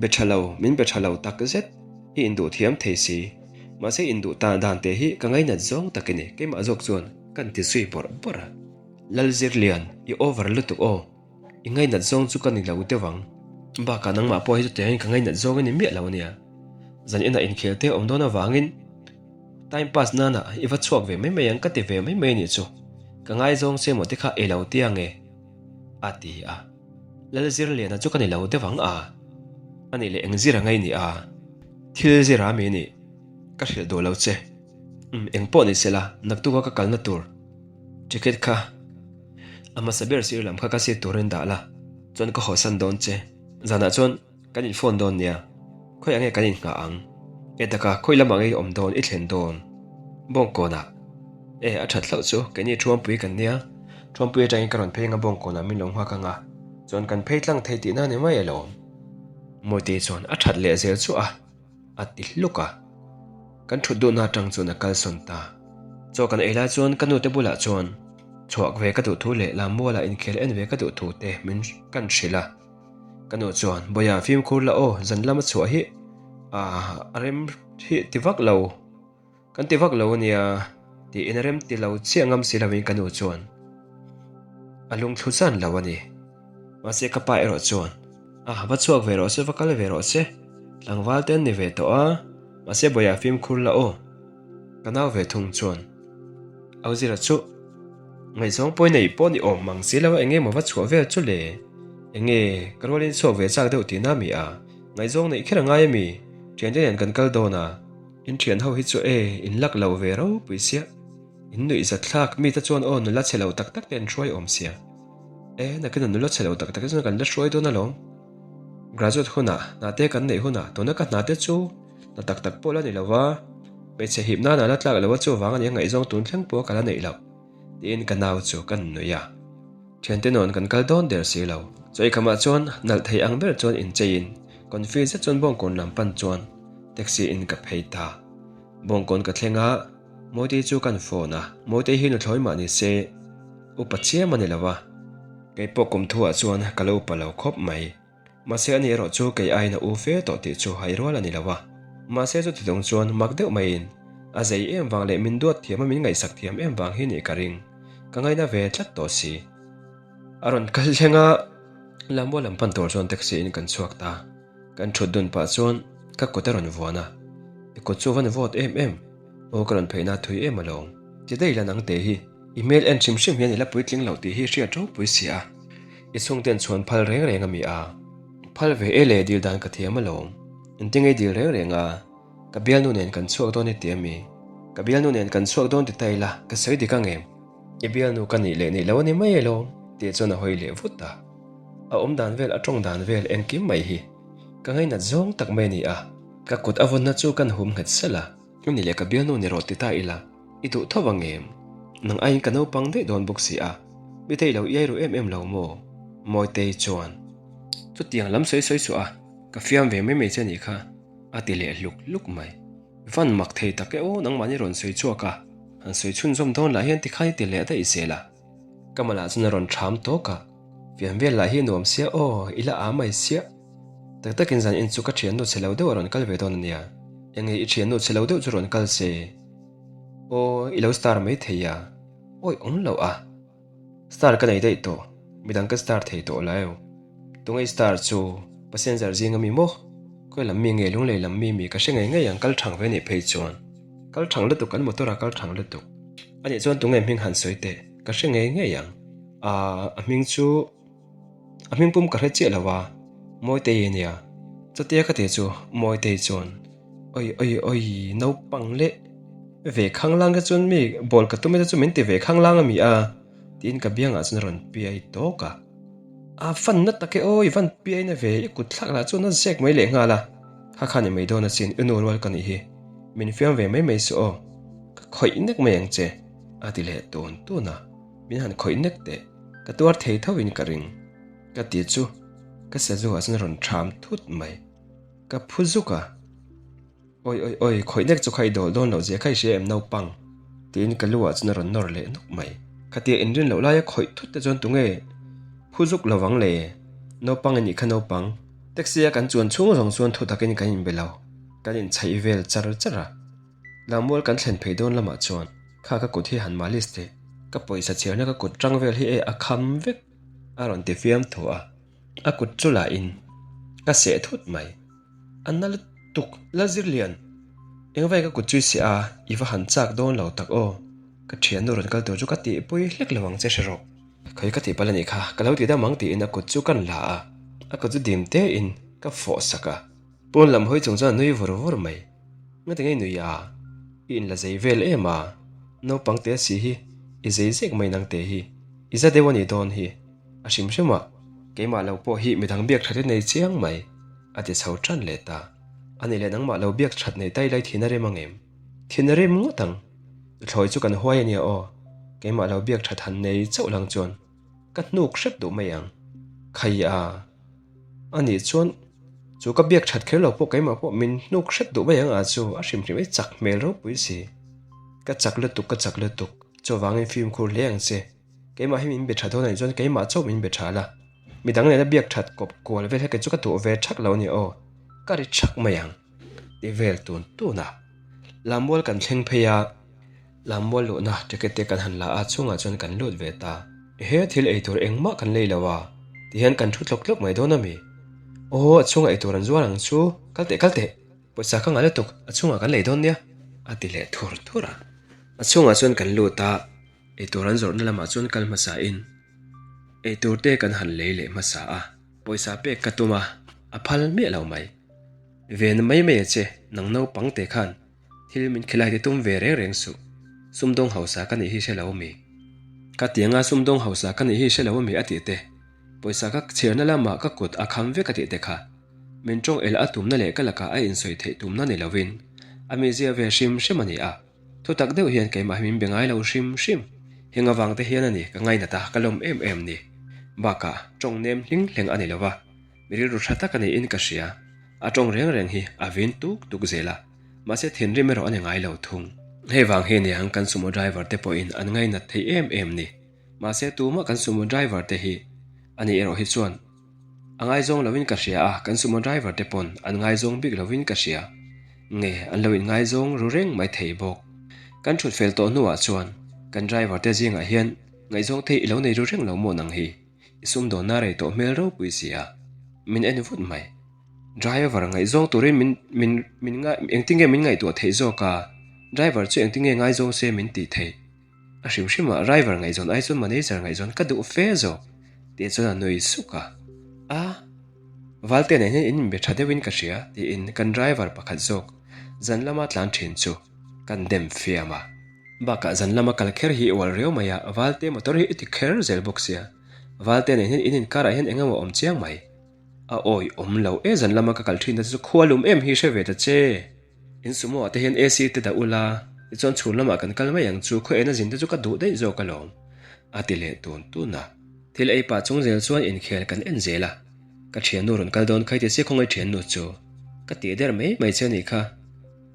Be tha lo, min be tha lo tak zet, i induh thiam thei si. Mahse induh tan dan te hi ka ngainat zawng tak i ni, keimah zawk chuan kan ti zui bawrh bawrh a. Lalzirlian, i over lutuk aw. I ngainat zawng chu ka ni lo deuh ang. Bakah nangmah pawh hi chutiangin ka ngainat zawng i ni miah lo ania. Zan inah inkhel te awm dawn avangin time pass nana i va chhuak ve mai mai ang ka ti ve mai mai anih chu. Ka ngaizawng che maw te kha ei lo tia nge? A ti a. Lalzirliana chu ka ni lo deuh ang a. Anih leh eng zir a ngai ni a? Thil zir a mi nih? Ka hrilh duh lo che. Umm eng pawh ni sela naktuka ka kalna tur ticket kha A hmasa ber sir lam kha ka seat turin dah la, chuan ka hawsan dawn che. Zanah chuan kan in phone dawn nia, khawi ange kan in nghah ang? E taka, khawi lamah nge i awm dawn, i thlen dawn? Bawngkawnah. E, a that hlauh chu, keini Thuampui kan nia, Thuampui atangin ka rawn phei anga Bawngkawnah min lo nghak anga, chuan kan phei tlang thei tihna ni mai alawm. Mawite chuan a that leh zel chu a. A ti hluk a. Kan thut duhna atang chuan a kalsawn ta. Chaw kan ei lai chuan ka nute bulah chuan chhuak ve ka duh thu leh lammualah inkhel en ve ka duh thu te min kan hrilh a. Ka nu chuan, Bawia fimkhur la aw, zan lama chhuah hi a rem hi ti vak lo. Kan ti vak lo ania, tiin a rem ti lo chiah ngam si lovin ka nu chuan. A lungthlu zan lo a ni. Mahse ka pa erawh chuan, A, va chhuak ve rawh se, va kal ve rawh se. Tlangval te an ni ve tawh a, mahse bawiah fimkhur la aw. Ka nau ve thung chuan, Au zira chu, ngaihzawng pawi nei pawh ni awm mang si lo a, enge maw va chhuah vel chu le? Enge, ka rualin chhuak ve chak deuh tihna mi a? Ngaihzawng neih kher a ngai ami? Thiante nen kan kal dawn a, in thian ho hi chu e, in lak lo ve ropui sia. In nuih zat thlak, mite chuan aw nula chhe lo tak tak te an hruai awm sia. E, nakin a nula chhe lo tak tak te chuan kan la hruai dawn alawm. Graduate hunah, hnate kan neih hunah, tuna ka hnate chu hna tak tak pawh la ni lo va, hmeichhe hip nana la tlak lo a chuvang a nia ngaihzawng tun thleng pawh ka la neih loh, tiin ka nau chu ka nuih a. Thiante nawn kan kal dawn der si lo. Chawikhamah chuan nalh thei ang ber chuan incheiin, confi zet chuan bawngkawn lam pan chuan taxi in ka phei ta. Bawngkawn ka thleng a, Mawitei chu kan phone a, Mawitei hi nuthlawi mah ni se, upa chiam a ni lo a. Kei pawh kum thuah chuan ka lo upa lo khawp mai. Mahse ani erawh chu kei aiin a u fe tawh tih chu hai rual a ni lo a. Mahse chuti dawng chuan mak deuh maiin a zei em vang leh min duat thiam a min ngaihsak thiam em vang hi nih ka ring. Ka ngaina ve tlat tawh si. A rawn kal thleng a, Lambual lam pan tur chuan taxi in kan chhuak ta. Kan thut dun pah chuan ka kut a rawn vuan a, I kut chu van vawt em em, aw ka rawn pheihna thui em alawm. Ti daih la nang te hi, i hmel en hrim hrim hian i la puitling loh tih hi hriat ropui si a, i chhungten chhuan phal reng reng a mi a. Phal ve e le dil dan ka thiam alawm, engtin ngei dil reng reng a, ka bialnu nen kan chhuak dawn i ti a mi? Ka bialnu nen kan chhuak dawn ti ta ila, ka sawi dik ang em? I bialnu ka nih leh nih lo a ni mai alawm, tih chuan a hawi leh vut a. A awm dan vel, a tawng dan vel engkim mai hi ka ngainat zawng tak mai a ni a. Ka kut a vawnna chu kan hum nghet sel a. I ni leh ka bialnu ni rawh ti ta ila, i duh tho ang em? Nang aiin ka naupang daih dawn bawk si a, Mitei lo iai ru em em lo maw? Mawitei chuan, Chutiang lam sawi sawi suh a, ka fiam ve mai mai che nih kha, a ti leh hluk hluk mai. Van mak thei tak e aw, nangmahni rawn sawi chhuak a, han sawi chhunzawm dawn lah hian tikhan i ti leh daih zel a. Ka malah chuan a rawn ṭham tawk a, fiam vel lah hi a nuam sia aw, i la â mai siah. Tak takin zan in chu ka ṭhiannu chhe lo deuh a rawn kal ve dawn a nia, enge i ṭhiannu chhe lo deuh chu rawn kal se? Aw, i lo star mai thei a, awi awm loh a. Star ka nei daih tawh, midang ka star thei tawh lo. Tunge i star chu? Passenger zing a mi maw? Khawi lam mi nge Lunglei lam mi mi ka hre ngei ngei ang kal thang ve nih phei chuan. Kal thang lutuk an motor a kal thang lutuk. A nih chuan tunge hming han sawi teh ka hre ngei ngei ang. Aaa a hming chu a hming pum ka hre chiah lo a, Mawitei a nia. Chutia ka tih chu Mawitei chuan Oi oi oi naupang leh ve khanglang te chuan mi bawl ka tum e te chu min ti ve khanglang a mi a tiin ka biangah chuan a rawn piai tawk a. A fan na tak e aw i van piai na ve i kut thlak lah chuan a zek mai leh nghal a, kha khan i mai dawn a chin i nu rual ka nih hi min fiam ve mai mai suh aw ka khawih nek mai ang che a ti leh tun tun a, min han khawih nek teh ka tuar thei tho in ka ring ka ti chu ka sazu ah chuan a rawn ṭham thut mai ka phu zuk a. Awi awi awi, khawih nek chu kha i dawl dawn loh zia kha i hria em naupang? Tiin ka lu ah chuan a rawn nawr leh nawk mai. Khatia inrin loh laia khawih thut te chuan tunge phu zuk lo vang le? Naupang i nih kha naupang. Taxi a kan chuan chhung zawng chuan thu takin kan inbe lo, kan inchhaih vel char char a. Lammual kan thlen phei dawn lamah chuan kha ka kut hi han malis teh, ka pawisa chhiarna ka kut tang vel hi e a kham vek a rawn ti fiam thu a. A kut chu lah in ka seh thut mai. A na lutuk la zir lian. Engvai ka kut chu i seh a, i va han chak dawn lo tak aw. Ka thiannu rawn kal tur chu ka tihpui hlek lo ang che hre rawh. Khawi ka tihpalh a nih kha, ka lo ti dam ang tiin a kut chu kan la a, a kut chu dim te in ka fawh sak a. Pawn lam hawi chung chuan a nui vur vur mai. Ngati ngei nui a, i inla zei vel em a, naupang te si hi i zei zek mai nang te hi, i za deuh a nih dawn hi. A hrim hrim a, keimah lo pawh hi midang biak that i nei chiang mai, a ti chho tan leh ta. A nih leh nangmah lo biak that nei tai lai thin a rem ang em? Thin a rem ngawt ang. Thlawi chu kan huai a nia aw, keimah lo biak that han nei chauh lang chuan ka hnuk hrep duh mai ang. Khai a, a nih chuan chu ka biak that kher lo pawh keimah pawh min hnuk hrep duh mai ang a chu a hrim hrim ei chak hmel ropui si. Ka chak lutuk ka chak lutuk, chuvangin fimkhur hle ang che. Keimah hi min be tha dawn a nih chuan keimah chauh min be tha la, midang nena biak that kawp kual vel heke chu ka tuah ve thak lo a ni aw, ka ri thak mai ang ti vel tun tun a. Lammual kan thleng phei a, Lammual luhna ticket te kan han la a, chhungah chuan kan lut ve ta. Ehe, thil ei tur engmah kan lei lo a, tihian kan thu tlawk tlawk mai dawn a mi? Aw, a chhungah ei tur an zuar ang chu, kal teh kal teh, pawisa ka ngah lutuk, a chhungah kan lei dawn nia, a ti leh thur thur a. A chhungah chuan kan lut a, ei tur an zawrhna lamah chuan kal hmasa in ei tur te kan han lei leh hmasa a, pawisa pek ka tum a, a phal miah lo mai. Ven mai mai a che, nang naupang te khan Thil min khilai te tum ve reng reng suh. Sumdawng hausa ka nih hi hre lo ami? Ka tianga sumdawng hausa ka nih hi hre lo ami a tih te, pawisa ka chhiarna lamah ka kut a kham vek a tih te kha min tawng el a tumna leh ka lakah a insawi theih tumna ni lovin a mizia ve hrim hrim a ni a. Thutak deuh hian keimah hi min be ngai lo hrim hrim. Heng avang te hian a ni ka ngainat a, ka lawm em em ni. Bakah tawng nem hling hleng a ni lo va, mi rilru tha tak a niin ka hria. A tawng reng reng hi a vin tuk tuk zel a. Mahse thinrim erawh a ni ngai lo thung. Hei vang hi aniang kan sumo driver te pawhin an ngainat thei em em ni. Mahse tumah kan sumo driver te hi a nih erawh hi chuan a ngaizawng lovin ka hria a, kan sumo driver te pawn an ngaizawng bik lovin ka hria. Nge an lo inngaizawng ru reng mai thei bawk. Kan thut fel tawh hnuah chuan kan driver te zingah hian ngaihzawng thei i lo nei ru reng lo maw nang hi? I sumdawnna rei tawh hmel ropui si a, min en vut mai. Driver ngaihzawng turin min min min ngai engtin nge min ngaihtuah theih zawk a, driver chu engtin nge ngaizawng se min tih theih. A hrim hrimah driver ngaihzawn ai chuan manager ngaihzawn ka duh fe zawk tih chuan a nui suk a. A, Valte nen hian in inbe tha deuhin ka hria tiin kan driver pakhat zawk zan lama tlan thin chu kan dem fiam a. Bakah zan lama kal kher hi i ual riau mai a, Valte motor hi i ti kher zel bawk sia. Valte nen hian in inkarah hian eng emaw awm chiang mai. A awi awm lo e zan lama ka kal thin ta chu khua lum em hi hre ve ta che. In sumo ah te hian AC te dah ula, tichuan chhun lamah kan kal mai ang chu khaw ena zin te chu ka duh daih zawk alawm a ti leh tun tun a. Thil ei pah chung zel chuan inkhel kan en zel a, ka thiannu rawn kal dawn khai ti se khawngaih thiannu chu ka tih der mai mai che a nih kha,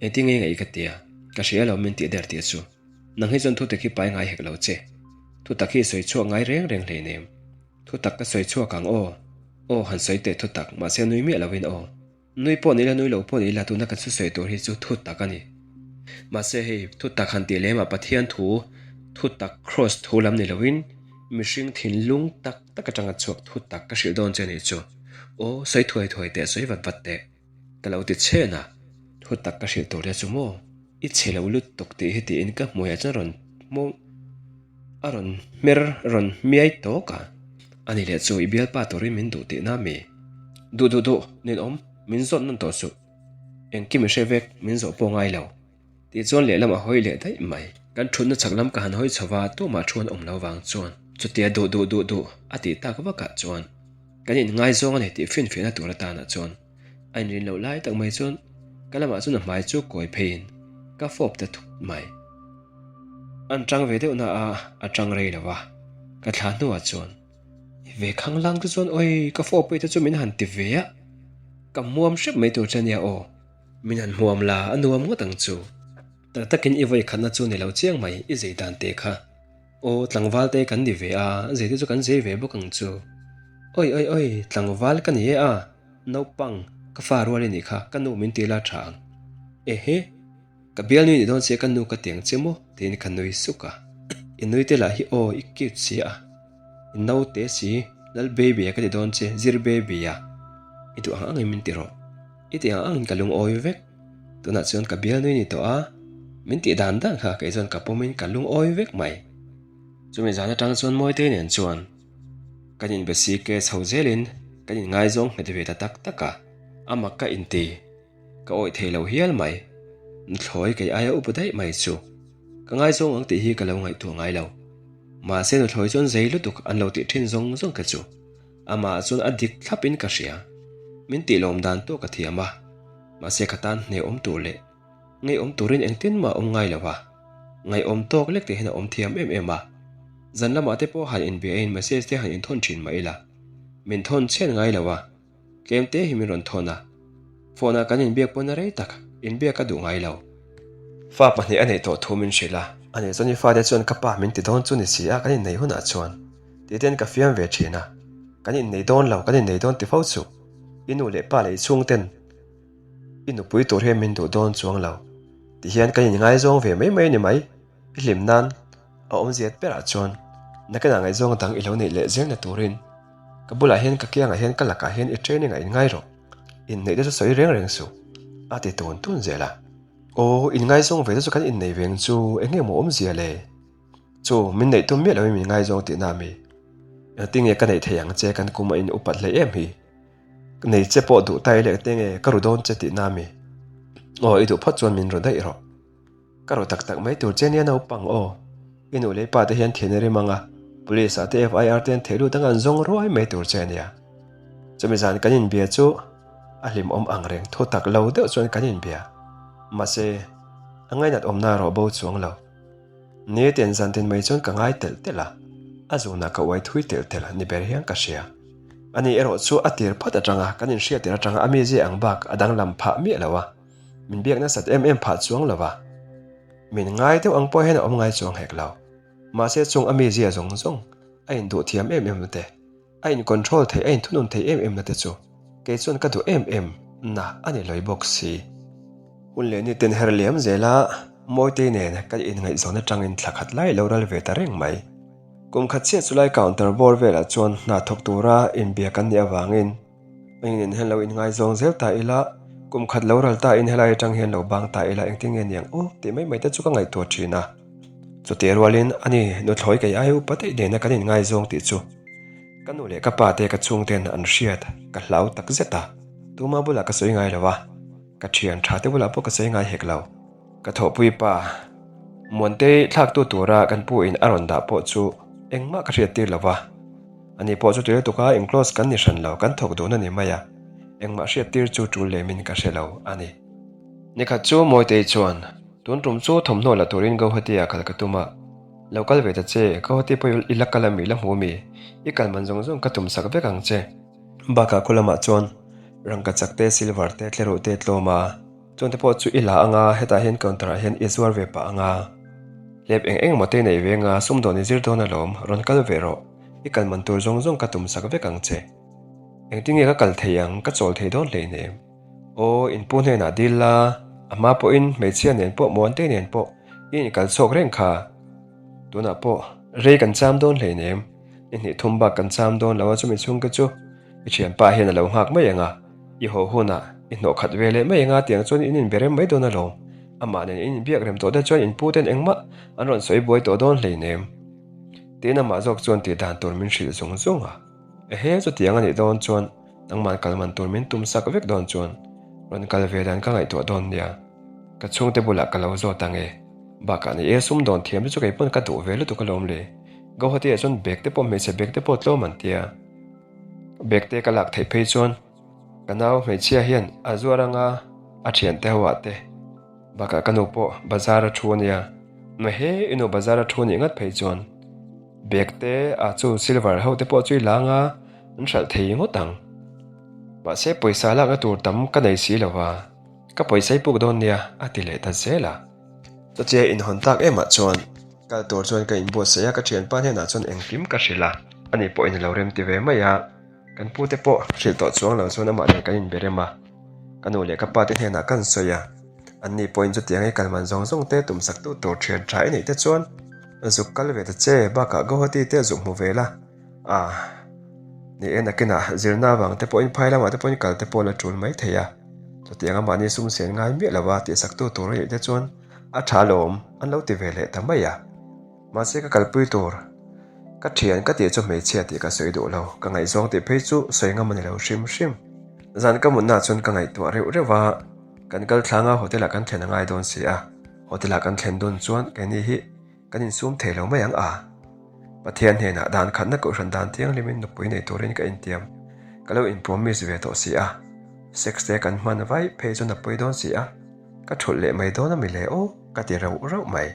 engtin nge ngaih ka tia, ka hria lo min tih der tih chu. Nang hi chuan thutak hi pai ngai hek lo che, thutak hi sawi chhuak ngai reng reng hleinem. Thutak ka sawi chhuak ang aw. Aw han sawi teh thutak, mahse nui miah lovin aw. Nui pawh ni ila nui lo pawh ni ila tuna kan thusawi tur hi chu thutak a ni. Mahse hei thutak han tih lemah Pathian thu, thutak cross thu lam ni lovin mihring thinlung tak tak atanga chhuak thutak ka hrilh dawn che a nih chu. Aw sawi thuai thuai teh, sawi vat vat teh. Ka lo ti chhen a, thutak ka hrilh tur te chu maw i chhe lo lutuk tih hi tiin ka hmuiah chuan rawn hmawng a rawn hmer rawn hmiai tawk a, ani leh chu i bialpa turin min duh tihna mi? Duh duh duh ninawm min zawt nawn tawh suh, engkim i hre vek min zawh pawh ngai lo. Tih chuan lehlam a hawi leh daih mai. Kan thutna chhak lam ka han hawi chho va, tumah thu an awm lo vang chuan chutia duh duh duh duh a tih tak vakah chuan kan inngaizawng a ni tih finfiahna tur atanah chuan a inrin loh lai tak mai chuan ka lamah chuan a hmai chu kawi pheiin ka fawp ta thut mai. An tang ve deuh na a, a tang rei lo va, ka thla hnuah chuan i ve khang lang te chuan awi ka fawp pawih te chu min han ti ve a, ka hmuam hrep mai tur che ania aw. Min han hmuam la, a nuam ngawt ang chu. Tak takin i vawi khatna chu ni lo chiang mai, i zei dan te kha. Aw, tlangval te kan ni ve a, zei te chu kan zei ve bawk ang chu. Oi oi oi, tlangval ka ni e a, naupang, ka fa rual i nih kha, ka nu min ti la tha ang. Ehe, ka bialnui ni dawn che ka nu ka ti ang che maw? tiin ka nui suk a. I nui te lah hi aw, i cute si a, i naute si, Lal baby a ka ti dawn che, zir baby a, i duh ang angin min ti rawh. I tih ang angin ka lungawi vek. Tunah chuan ka bialnui ni tawh a, min tih dan dan kha kei chuan ka pawmin ka lungawi vek mai. Chumi zan atang chuan Mawitei nen chuan kan inbe si ke chho zelin kan inngaizawng nghet ve ta tak tak a, a mak ka inti, ka awih thei lo hial mai. Nuthlawi kei aia upa daih mai chu ka ngaizawng ang tih hi ka lo ngaihtuah ngai lo. Mahse nuthlawi chuan zei lutuk an lo tih thin zawng zawng kha chu. Amah chuan a dik thlap in ka hria. Min tih lawm dan tawk a thiam a. Mahse ka tan hnehawm tur leh ngeiawm turin engtin mah a awm ngai lo a. Ngaihawm tawk lek te hian a awm thiam em em a. Zan lamah te pawh han inbia in message te han inthawn thin mah ila. Min thawn chhiat ngai lo a. Tlem te hi min rawn thawn a. Phone ah kan inbiak pawn a rei tak, inbiak ka duh ngai lo. Fa pahnih a neih tawh thu min hrilh a. Ani chuan i fate chuan ka pa min ti dawn chu ni si a kan inneih hunah chuan tih ten ka fiam ve thin a. Kan innei dawn lo, kan innei dawn ti fo chu i nu leh pa leh i chhungten i nupui tur hian min duh dawn chuang lo. Tihian kan inngaizawng ve mai mai a ni mai. I hlim nan a awmzia berah chuan. Nakinah ngaihzawng dang i lo neih leh zelna turin ka bulah hian ka kiangah hian ka lakah hian i training ah inngai rawh, inneih te chu sawi reng reng suh, a ti tun tun zel a. Aw, inngaizawng ve te chu kan innei veng chu eng nge maw awmzia le? Chu, min neih tum miah loin min ngaizawng tihna a mi? Engtin nge ka neih thei ang che kan kum a in upat hlei em hi? Nei che pawh duh ta i leh engtin nge ka ru dawn che tihna a mi? Aw, i duh phawt chuan min ru daih rawh. Ka ru tak tak mai tur che nia naupang aw. I nu leh i pa te hian thian i rim ang a, Police ah te FIR te an theih lut anga an zawng ruai mai tur che nia. Chumi zan kan inbia chu a hlimawm ang reng thu tak lo deuh chuan kan inbia. Mahse, a ngainat awmna erawh bo chuang lo. Ni ten zan tin mai chuan ka ngai telh telh a, a zunah ka uai thui telh telh ni ber hian ka hria. Ani erawh chu a tir phawt atanga kan inhriat tir atanga a mizia ang bak a danglam phah miah lo a. Min biak nasat em em phah chuang lo va, min ngai deuh ang pawh hian a awm ngai chuang hek lo. Mahse chung a mizia zawng zawng, a induh thiam em em na te, a in control theih, a inthunun theih em em na te chu kei chuan ka duh em em na a ni lawi bawk si. Hun leh ni ten her liam zela Mawitei nen kan inngaihzawn atangin thla khat lai lo ral ve ta reng mai. Kum khat chiah chulai counter bawr velah chuan hna thawk tura inbiak an nih avangin, Engin hian lo inngaizawng zel ta ila, kum khat lo ral ta in helai atang hian lo bang ta ila engtin nge niang aw tih mai mai te chu ka ngaihtuah thin a. Chutih rualin ani nuthlawi kei ai upa daih nena kan inngaizawng tih chu ka nu leh ka pa te ka chhungten an hriat ka hlau tak zet a, tuma bulah ka sawi ngai lo a, ka thian tha te bulah pawh ka sawi ngai hek lo. Ka thawhpui pa, Muantei thlaktu tura kan pu in a rawn dah pawh chu engmah ka hriat tir lo va. Ani pawh chu tui lutuk a, enclose kan ni hran lo, kan thawk dun a ni mai a, engmah hriat tir chu tul lemin ka hre lo a ni. Nikhat chu Mawitei chuan, Tun tum chu thawmhnaw la turin Guwahati ah kal ka tum a, lo kal ve ta che, Guwahati pawh i la kal a mi la hmu mi, i kal man zawng zawng ka tum sak vek ang che. Bakah khu lamah chuan rangkachak te, silver te, tleruh te tlawm a, Chuan te pawh chu i la anga hetah hian counter ah hian i zuar ve pah anga hlep eng eng maw te nei ve anga sumdawn i zir dawn alawm rawn kal ve rawh i kal man tur zawng zawng ka tum sak vek ang che engtin nge ka kal thei ang ka chawl thei dawn hleinem aw inpu hnenah dil la a hma pawhin hmeichhia nen pawh muante nen pawh i inkal chhuak reng kha tunah pawh rei kan cham dawn hleinem ni hnih thum bak kan cham dawn lo a chumi chhungte chu i thianpa hian a lo nghak mai anga. I haw hunah i hnawh khat ve leh mai anga tiang chuan in inbe rem mai dawn alawm. Amah nen in inbiak rem tawh te chuan in pu ten engmah an rawn sawi buai tawh dawn hleinem. Tiin amah zawk chuan tih dan tur min hrilh zung zung a. Ehe chutiang a nih dawn chuan nangman kal man tur min tum sak vek dawn chuan rawn kal ve dan ka ngaihtuah dawn nia. Ka chhungte bulah ka lo zawt ang e. Bakah ni e sumdawn thiam te chu kei pawn ka duh ve lutuk alawm le. Guwahati ah chuan bag te pawh hmeichhe bag te pawh tlawm an tia. Bag te ka lak theih phei chuan ka nau hmeichhia hian a zuar anga a thiante ho ah te bakah ka nu pawh bazar a thu ania mahhe i nu bazar a thu nih ngat phei chuan bag te ah chu silver ho te pawh chu i la anga an hralh thei ngawt ang mahse pawisa lakna tur tam ka nei si lo va ka pawisa i puk dawn nia a ti leh ta zel a. Chutia inhawn tak em ah chuan kal tur chuan ka inbuatsaih a ka thianpa hnenah chuan engkim ka hrilh a ani pawhin a lo rem ti ve mai a. Kan pute pawh hrilh tawh chuang lo chuan amah nen kan inbe rem a, ka nu leh ka pa te hnenah kan sawi a, anni pawhin chutiang i kalman zawng zawng te tum sak tu tur thian tha i neih te chuan zuk kal ve ta che, bakah Guwahati te zuk hmu ve la, ah ni e nakinah zirna avang te pawhin phai lamah te pawhin kal te pawh la tul mai thei a, chutiang a mahni sum sen ngai miah lova tihsak tu tur i neih te chuan a tha alawm an lo ti ve leh ta mai a. Mahse ka kalpui tur ka thian ka tih chu hmeichhia tih ka sawi duh lo, ka ngaihzawng tih phei chu sawi ngam a ni lo hrim hrim. Zan ka mutnaah chuan ka ngaihtuah reuh reuh a, kan kal thlanga hotel ah kan thlen a ngai dawn si a, hotel ah kan thlen dawn chuan keini hi kan insum thei lo mai ang a. Pathian hnenah dan khatna kohhran dan thianghlimin nupui nei turin ka intiam, ka lo in promise ve tawh si a, sex te kan hman vaih phei chuan a pawi dawn si a, ka thulh leh mai dawn a mi le aw ka ti reuh reuh mai.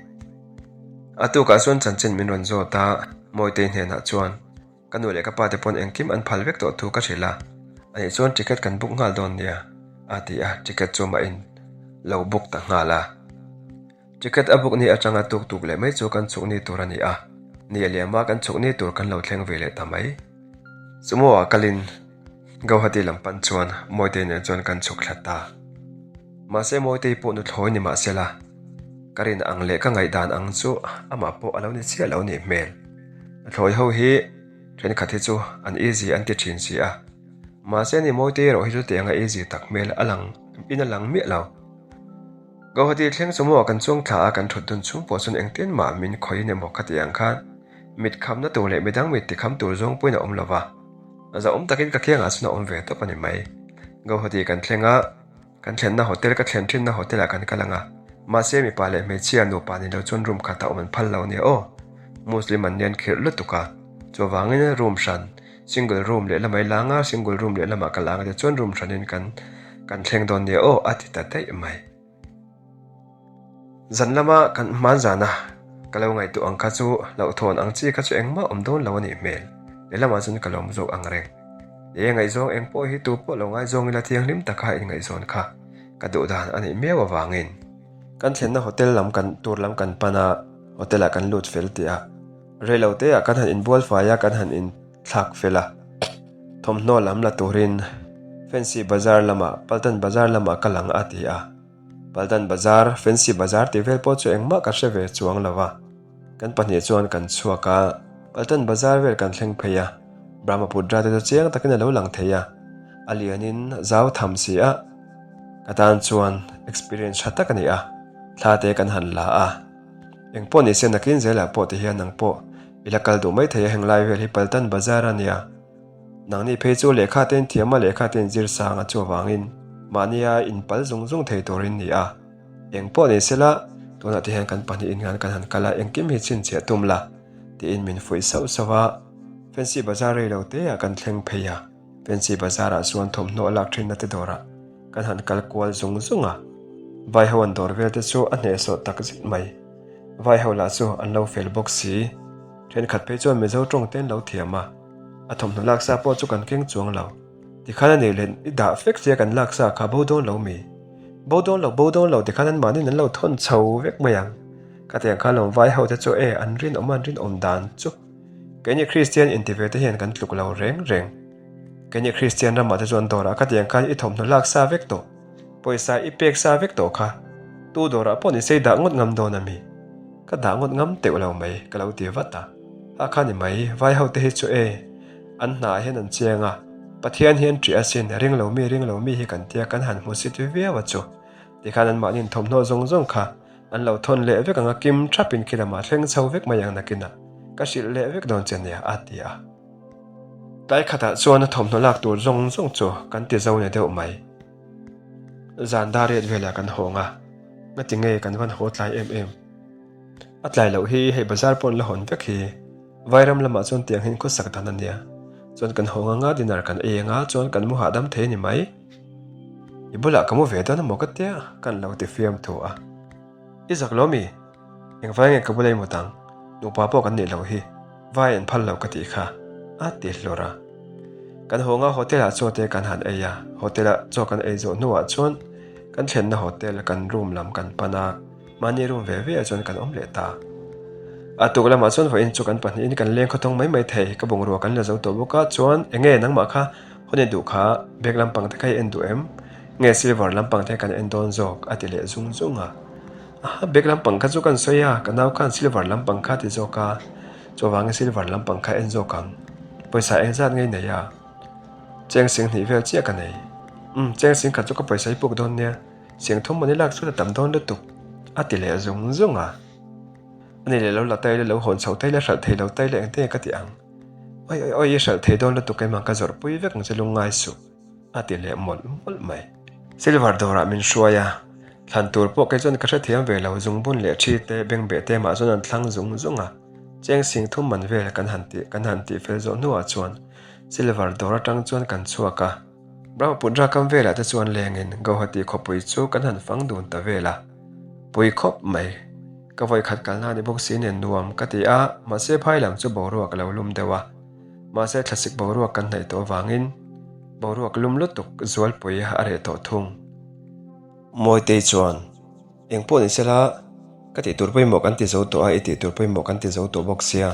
A tukah chuan chanchin min rawn zawt a, Mawitei hnenah chuan ka nu leh ka pa te pawn engkim an phal vek tawh thu ka hrilh a, anih chuan ticket kan book nghal dawn nia a ti a, ticket chu mah in lo book ta nghal a. Ticket a book ni atanga tuk tuk leh mai chu kan chhuk ni tur a ni a, ni a liam a kan chhuk ni tur kan lo thleng ve leh ta mai. Sumo ah kalin Guwahati lam pan chuan Mawitei nen chuan kan chhuk thla ta. Mahse Mawitei pawh nuthlawi ni mahsela, ka rin ang leh ka ngaihdan ang chu amah pawh a lo ni chiah lo nih hmel. Pathlawi ho hi thenkhat hi chu an easy an ti thin si a, mahse ni Mawite erawh hi chu tianga easy tak hmel a lang in a lang miah lo. Guwahati thleng chu maw kan chuang thla a kan thut dun chhung pawh chuan engtin mah min khawiin emaw ka ti ang khan mit khamna tur leh midang mit tikham tur zawng pawhin a awm lo va, zahawm takin ka kiangah chuan a awm ve tawp a ni mai. Guwahati kan thleng a. Kan thlenna hotel ka thlen thinna hotel ah kan kal ang a, mahse mipa leh hmeichhia nupa ni lo chuan room khat ah awm an phal lo nia aw. Muslim an nian khirh lutuk a, chuvangin room hran, single room leh lamah i lang a, single room leh lamah ka lang a tichuan room hranin kan kan thleng dawn nia aw a ti ta daih mai. Zan lama kan hman zana ka lo ngaihtuah ang kha chu hlauhthawn ang chi kha chu engmah awm dawn lo a nih hmel. Lehlamah chuan ka lawm zawk ang reng. He ngaihzawng eng pawh hi tu pawh lo ngaizawng ila thianghlim taka inngaihzawn kha ka duh dan a nih miau avangin. Kan thlenna hotel lam kan tur lam kan pan a, hotel ah kan lut fel tih a, reilo te ah kan han inbual fai a, kan han inthlak fel a, thawmhnaw lam la turin Fancy Bazar lamah Paltan Bazar lamah ka lang a ti a. Paldan Bazar, Fancy Bazar tih vel pawh chu engmah ka hre ve chuang lo a. Kan pahnih chuan kan chhuak a, Paltan Bazar vel kan thleng phei a, Brahmaputra te chu chiang takin a lo lang thei a, a lianin zau tham si a, ka tan chuan experience tha tak a ni a, thla te kan han la a. Engpawh ni se nakin zelah pawh ti hian nang pawh i la kal duh mai thei a henglai vel hi Paltan Bazar a nia. Nangni phei chu lehkha te in thiam a, lehkha te in zir sang a chuvangin mahnia in pal zung zung thei turin ni a. Eng pawh ni sela, tunah te hian kan pahnih in ngan kan han kal a, engkim hi chhinchhiah tum la, tiin min fuih sauh sauh a. Fancy Bazar rei lo te ah kan thleng phei a, Fancy Bazar ah chuan thawmhnaw a lak thinna te dawrah kan han kal kual zung zung a. Vaiho an dawr vel te chu a hnehsawh tak zet mai. Vaiho lah chu an lo fel bawk si. Thenkhat phei chuan Mizo tawng te an lo thiam a. A thawmhnaw laksa pawh chu kan keng chuang lo. Tikhan a nei leh i dah vek sia kan laksa kha bo dawn lo mi? Bo dawn lo, bo dawn lo tikhan an mahniin an lo thawn chho vek mai ang. Ka tiang kha lawm vai ho te chu e an rinawm an rinawm dan chu. Keini Kristian inti ve te hian kan tluk lo reng reng. Keini Kristian ramah te chuan dawrah ka tiang khan i thawmhnaw laksa vek tawh. Pawisa i pek sa vek tawh kha. Tu dawrah pawh ni sei dah ngawt ngam dawn a mi? Ka dah ngawt ngam teuh lo mai ka lo ti vat a. A kha ni mai, vai ho te hi chu e, an hna ah hian an chiang a, Pathian hi an ṭih asin, ring lo mi ring lo mi hi kan tia kan han hmu sit viau a chu. Tikhan an mahni thawmhnaw zawng zawng kha an lo thawn leh vek ang a, kim ṭhap in khi lamah thleng chho vek mai ang nakinah ka hrilh leh vek dawn che nia a ti a. Tlai khatah chuan a thawmhnaw lak tur zawng zawng chu kan ti zo ni deuh mai. Zan dar riat velah kan hawng a, ngati nge kan van haw tlai em em. A tlai loh hi hei bazar pawh an la hawn vek hi. Vairam lamah chuan tiang hian khawsak dan a nia. Chuan kan haw anga dinner kan ei anga chuan kan mu hahdam thei a ni mai. I bulah ka mu ve dawn amaw ka tia kan lo ti fiam thu a. I zak lo mi? Engvai nge ka bula i mut ang? Nupa pawh kan nih loh hi. Vai an phal lo ka tih kha a ti hlur a. Kan haw anga hotel ah chaw te kan han ei a. Hotel ah chaw kan ei zawh hnuah chuan kan thlenna hotel kan room lam kan pan a. Mahni room ve ve ah chuan kan awm leh ta. A tuk lamah chuan vawiin chu kan pahnihin kan leng khawthawng mai mai thei, ka bungrua kan la zo tawh bawk a, chuan enge nangmah kha hawn i duh kha bag lampang te kha i en duh em? Nge silver lampang te kan en dawn zawk? a ti leh zung zung a. Aha, bag lampang kha chu kan sawi a, ka nau khan silver lampang kha a ti zawk a, chuvangin silver lampang kha en zawk ang. Pawisa eng zat ngei nei a? Cheng sing hnih vel chiah ka nei. Umm, cheng sing khat chu ka pawisa i puk dawn nia. Siang thum an i lak chuan a tam dawn lutuk a ti leh zung zung a. Ani leh lo la tai la lo hawn chho tai la hralh thei lo tai la engte nge ka ti ang. Oi oi oi i hralh thei dawn lutuk em ang ka zawrh pui vek ang che lungngai suh a ti leh mawlh mawlh mai. Silver dawrah min hruai a, thlan tur pawh kei chuan ka hrethiam ve lo zungbun leh thi te bengbeh te mah chuan an thlang zung zung a. Cheng sing thum man vel kan han tih kan han tih fel zawh hnuah chuan silver dawr atang chuan kan chhuak a. Brahmaputra kam velah te chuan lengin Guwahati khawpui chu kan han fang dun ta vel a, pui khawp mai. Ka vawikhat kalna ni bawk si nen nuam ka ti a, mahse phai lam chu boruak a lo lum deuh a. Mahse thlasik boruak kan hnaih tawh avangin boruak lum lutuk zualpui a reh tawh thung. Mawitei chuan, Eng pawh ni sela, ka tih tur pawimawh kan ti zo tawh a, i tih tur pawimawh kan ti zo tawh bawk sia,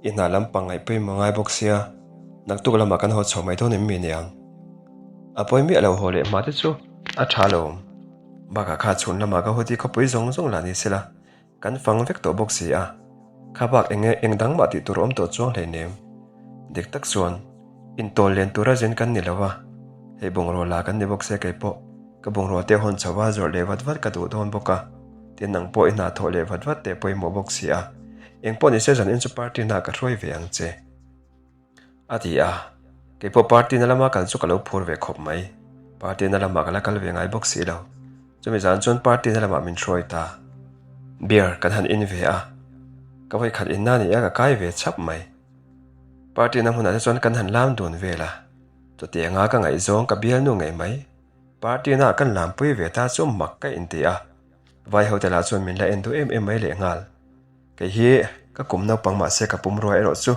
i hna lampang ngaih pawimawh ngai bawk sia, naktuk lamah kan haw chho mai dawn em mi niang? A pawi miah lo haw leh hma te chu a tha lo awm. Bakah kha chhun lamah ka huti khawpui zawng zawng lah ni sela, kan fang vek tawh bawk si a. Kha bak enge eng dang mah tih tur a awm tawh chuang hleinem. Dik tak chuan intawl len tura zin kan ni lo a, hei bungrua la kan ni bawk se kei pawh ka bungrua te hawn chho a zawrh leh vat vat ka duh dawn bawk a, tin nang pawh i hna thawh leh vat vat teh pawimawh bawk si a, eng pawh nise zan in chu party hna ka hruai ve ang che. A ti a, kei pawh party na lama kal chu ka lo phur ve khawp mai. Party na lamah ka la kal ve ngai bawk si lo. Chumi zan chuan party na lamah min hruai ta. Beer kan han in ve a, ka vawi khat inna ni a ka kai ve chhap mai. Party na hmunah te chuan kan han lam dun vel a, chutianga ka ngaihzawng ka bialnu ngei mai. Party na kan lampui ve ta chu mak ka inti a, vai hote lah chuan min la en duh em em mai lehnghal. Kei hi ka kum naupang mahse ka pumrua erawh chu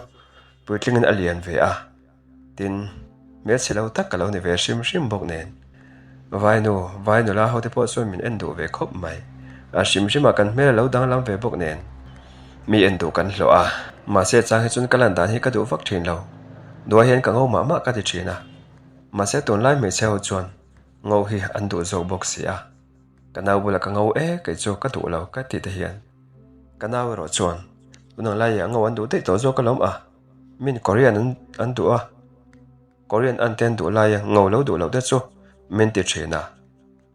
puitlingin a lian ve a, tin, hmelchhe lo tak ka lo ni ve hrim hrim bawk nen. Vainu, vai nula hote pawh chuan min en duh ve khawp mai. A hrim hrimah kan hmel a lo danglam ve bawk nen mi en duh kan hlawh a, mahse chang hi chuan ka lan dan hi ka duh vak thin lo. Duai hian ka ngo mah mah ka ti thin a, mahse tunlai hmeichhe ho chuan ngo hi an duh zawk bawk si a. Ka nau bulah ka ngo e, kei chu ka duh lo ka ti te hian. Ka nau erawh chuan, Tunang laiah ngo an duh daih tawh zawk alawm a, min Korean an an duh a, Korean an te an duh laia ngo lo duh loh te chu min ti thin a.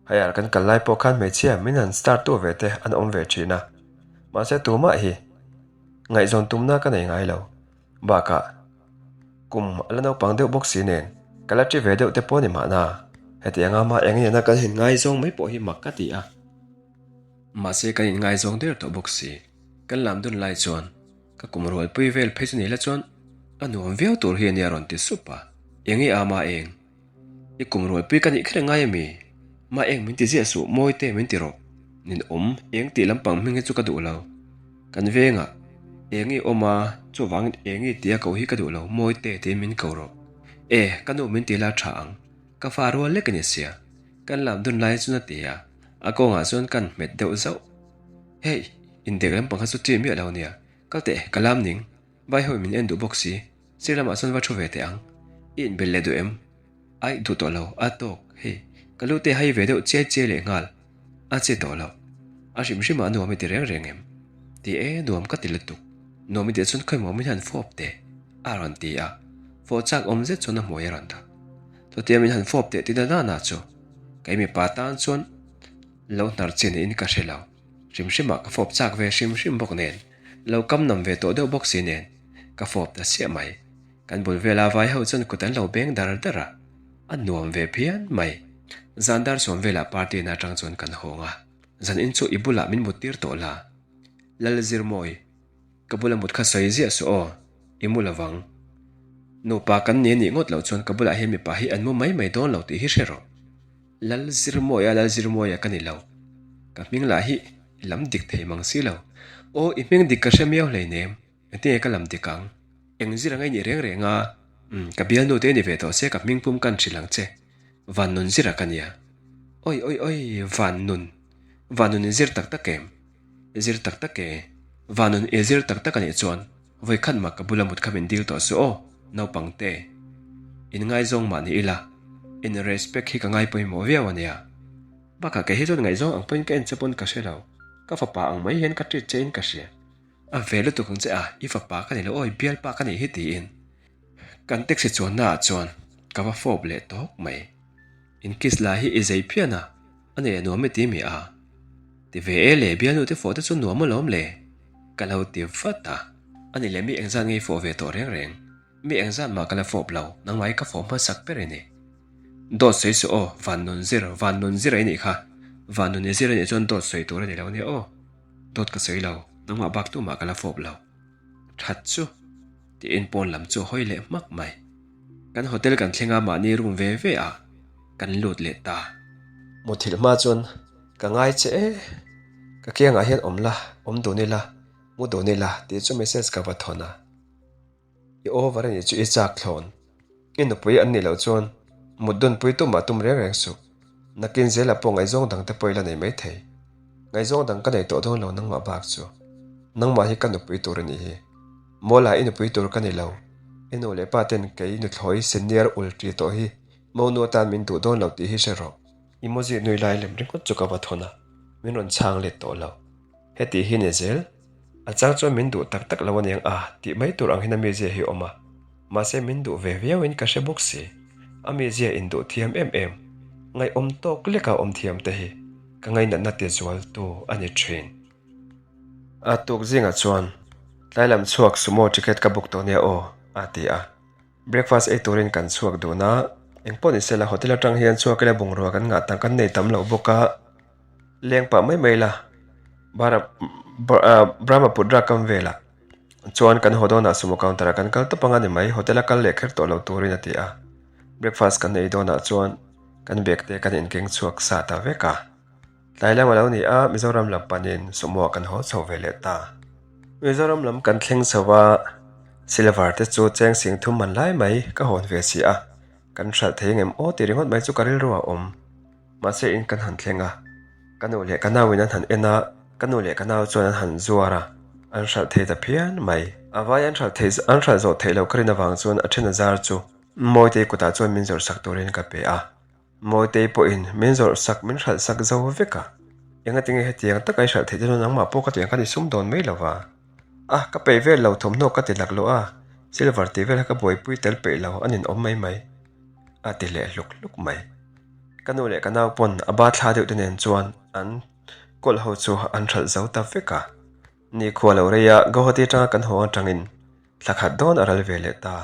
Haiar kan kal lai pawh khan hmeichhia min han start tu ve te an awm ve thin a, mahse tumah hi ngaihzawn tumna ka nei ngai lo. Bakah kum a la naupang deuh bawk si nen ka la ṭi ve deuh te pawh ni mahna hetianga mah eng nena kan inngaizawng mai pawh hi mak ka ti a. Mahse kan inngaizawng der tawh bawk si. Kan lam dun lai chuan ka kum rualpui vel phei chu ni la chuan a nuam viau tur hi a nia rawn ti sup a. Eng i a mah eng? I kum rualpui ka nih kher ngai ami? Mah eng min ti ziah suh mawi te min ti rawh. Nin awm eng tih lampang hming hi chu ka duh lo. Kan vengah eng i awm a, chuvangin eng i tia ko hi ka duh lo mawi te tiin min ko rawh. E, ka nu min ti la tha ang. Ka fa rual lek a ni sia. Kan lam dun lai chuan a ti a, a kawngah chuan kan hmet deuh zauh. Hey, indek lampang kha chu ṭi miah lo nia. Kal teh, ka lam ning. Vai hawi min en duh bawk si. Sir lamah chuan va thu ve teh ang. I inbel leh duh em? Aih, duh tawh lo, a tawk. Hei, ka lu te hai ve deuh chiai chiai leh nghal. A che tawh lo. A hrim hrimah nuam i ti reng reng em? Ti e, nuam ka ti lutuk. Nuam i tih chuan khawimaw min han fawp teh, a rawn ti a. Fawh chak awm zet chuan a hmuai a rawn dak. Chutia min han fawp teh ti na na na chu kei mipa tan chuan lo hnar chi niin ka hre lo. Hrim hrimah ka fawp chak ve hrim hrim bawk nen, lo kam nam ve tawh deuh bawk si nen ka fawp ta chiah mai. Kan bul vela vai ho chuan kut an lo beng dar dar a, a nuam ve phian mai. Zan dar sawm velah party na atang chuan kan hawng a, zan in chu i bulah min mut tir tawh la. Lalzirmawi. Ka bula mut kha sawi ziah suh aw, i mu lovang. Nupa kan ni anih ngawt loh chuan ka bulah hian mipa hi an mu mai mai dawn lo tih hi hre rawh. Lal Zirmawia Lal Zirmawia ka ni lo. Ka hming lah hi i lam dik thei mang si lo. Aw, i hming dik ka hre miau hleinem, engtinge ka lam dik ang? Eng zir ang ei nih reng reng a, umm, ka bialnu te ni ve tawh se ka hming pum kan hrilh ang che. Van nun zira ka nia. Oi oi oi, van nun. Van nun i zir tak tak em? I zir tak tak e. Vanun i zir tak tak a nih chuan vawi khat mah ka bula mut kha min dil tawh suh aw, naupang te. In ngaizawng mah ni ila, in respect hi ka ngai pawimawh viau a nia. Bakah kei hi chuan ngaihzawng ang pawhin ka en che pawn ka hre lo, ka fapa ang mai hian ka treat che in ka hria. A ve lutuk ang che a, i fapa ka ni lo aw, i bialpa ka nih hi tiin. Kan taxi chuanna ah chuan ka va fawp leh tawk mai. In kiss lah hi i zei phian a, a nei a nuam i ti mi a? Ti ve e le, bialnu te fawh te chu nuam alawm le, ka lo ti vat a. A ni leh mi engzat ngei fawh ve tawh reng reng, mi engzat mah ka la fawp lo, nangmah hi ka fawh hmasak ber i ni. Dawt sawi suh aw, van nun zir, van nun zir a i nih kha, van nun i zir a nih chuan dawt sawi tur a ni lo nia aw. Dawt ka sawi lo, nangmah bak tumah ka la fawp lo. That chu. Tiin pawn lam chu a hawi leh hmak mai. Kan hotel kan thleng a mahni room ve ve a kan lut leh ta. Muthilh hma chuan ka ngai che e, ka kiangah hian awm la, awm dun ila, mu dun ila tih chu message ka va thawn a. I over a nih chu i chak thlawn. I nupui an nih loh chuan mut dunpui tumah tum reng reng suh. Nakin zela pawh ngaihzawng dang te pawh i la nei maithei. Ngaihzawng dang ka nei tawh dawn lo nangmah bak chu. Nangmah hi ka nupui tur a nih hi. Mawla i nupui tur ka ni lo. I nu leh pa ten kei nuthlawi senior ul ṭi tawh hi monu atan min duh dawn lo tih hi hre rawh. I mawzi nui lai lem ringawt chu ka va thawn a, min rawn chhang let tawh lo. Heti hi ni zel. A chang chuan min duh tak tak lo aniang a tih mai tur ang hian a mizia hi a awm a, mahse min duh ve viauin ka hre bawk si. A mizia induh thiam em em, ngaihawm tawk leka awm thiam te hi ka ngainatna ti zualtu a ni thin. A tuk zingah chuan tlai lam chhuak sumo ticket ka book tawh nia aw a ti a. Breakfast ei turin kan chhuak dun a, engpawh ni sela hotel atang hian chhuak ila bungrua kan ngah tak kan nei tam loh bawk a, leng pah mai mai la Brahmaputra kam velah chuan kan haw dawnah sumo counter ah kan kal tawp anga ni mai, hotel a kal leh kher tawh lo turin a ti a, breakfast kan ei dawnah chuan kan bag te kan inkeng chhuak sa ta vek a. Tlai lam a lo ni a, Mizoram lam panin sumo ah kan haw chho ve leh ta. Mizoram lam kan thleng chho a, silver te chu cheng sing thum man lai mai ka hawn ve si a, kan hralh thei ngem aw tih ringawt mai chu ka rilru a awm. Mahse in kan han thleng a, ka nu leh ka nau in an han en a, ka nu leh ka nau chuan an han zuar a, an hralh thei ta phian mai. A vai an hralh thei an hralh zawh theih loh ka rin avang chuan a then a zar chu Mawitei kutah chuan min zawrh sak turin ka pe a. Mawitei pawhin min zawrh sak min hralh sak zo vek a, engatinge hetiang taka i hralh theih te chuan nangmah pawh ka tiang khan i sum dawn mai lo va. A, ka peih vel lo thawmhnaw ka ti laklawh a, silver tih vel kha ka buaipui tel peih lo a nin awm mai mai a ti leh hluk hluk mai. Ka nu leh ka nau pawn a ba thla deuh te nen chuan an kawlh ho chu an hralh zo ta vek a. Nikhua lo rei a, Guwahati atanga kan haw atangin thla khat dawn a ral ve leh ta.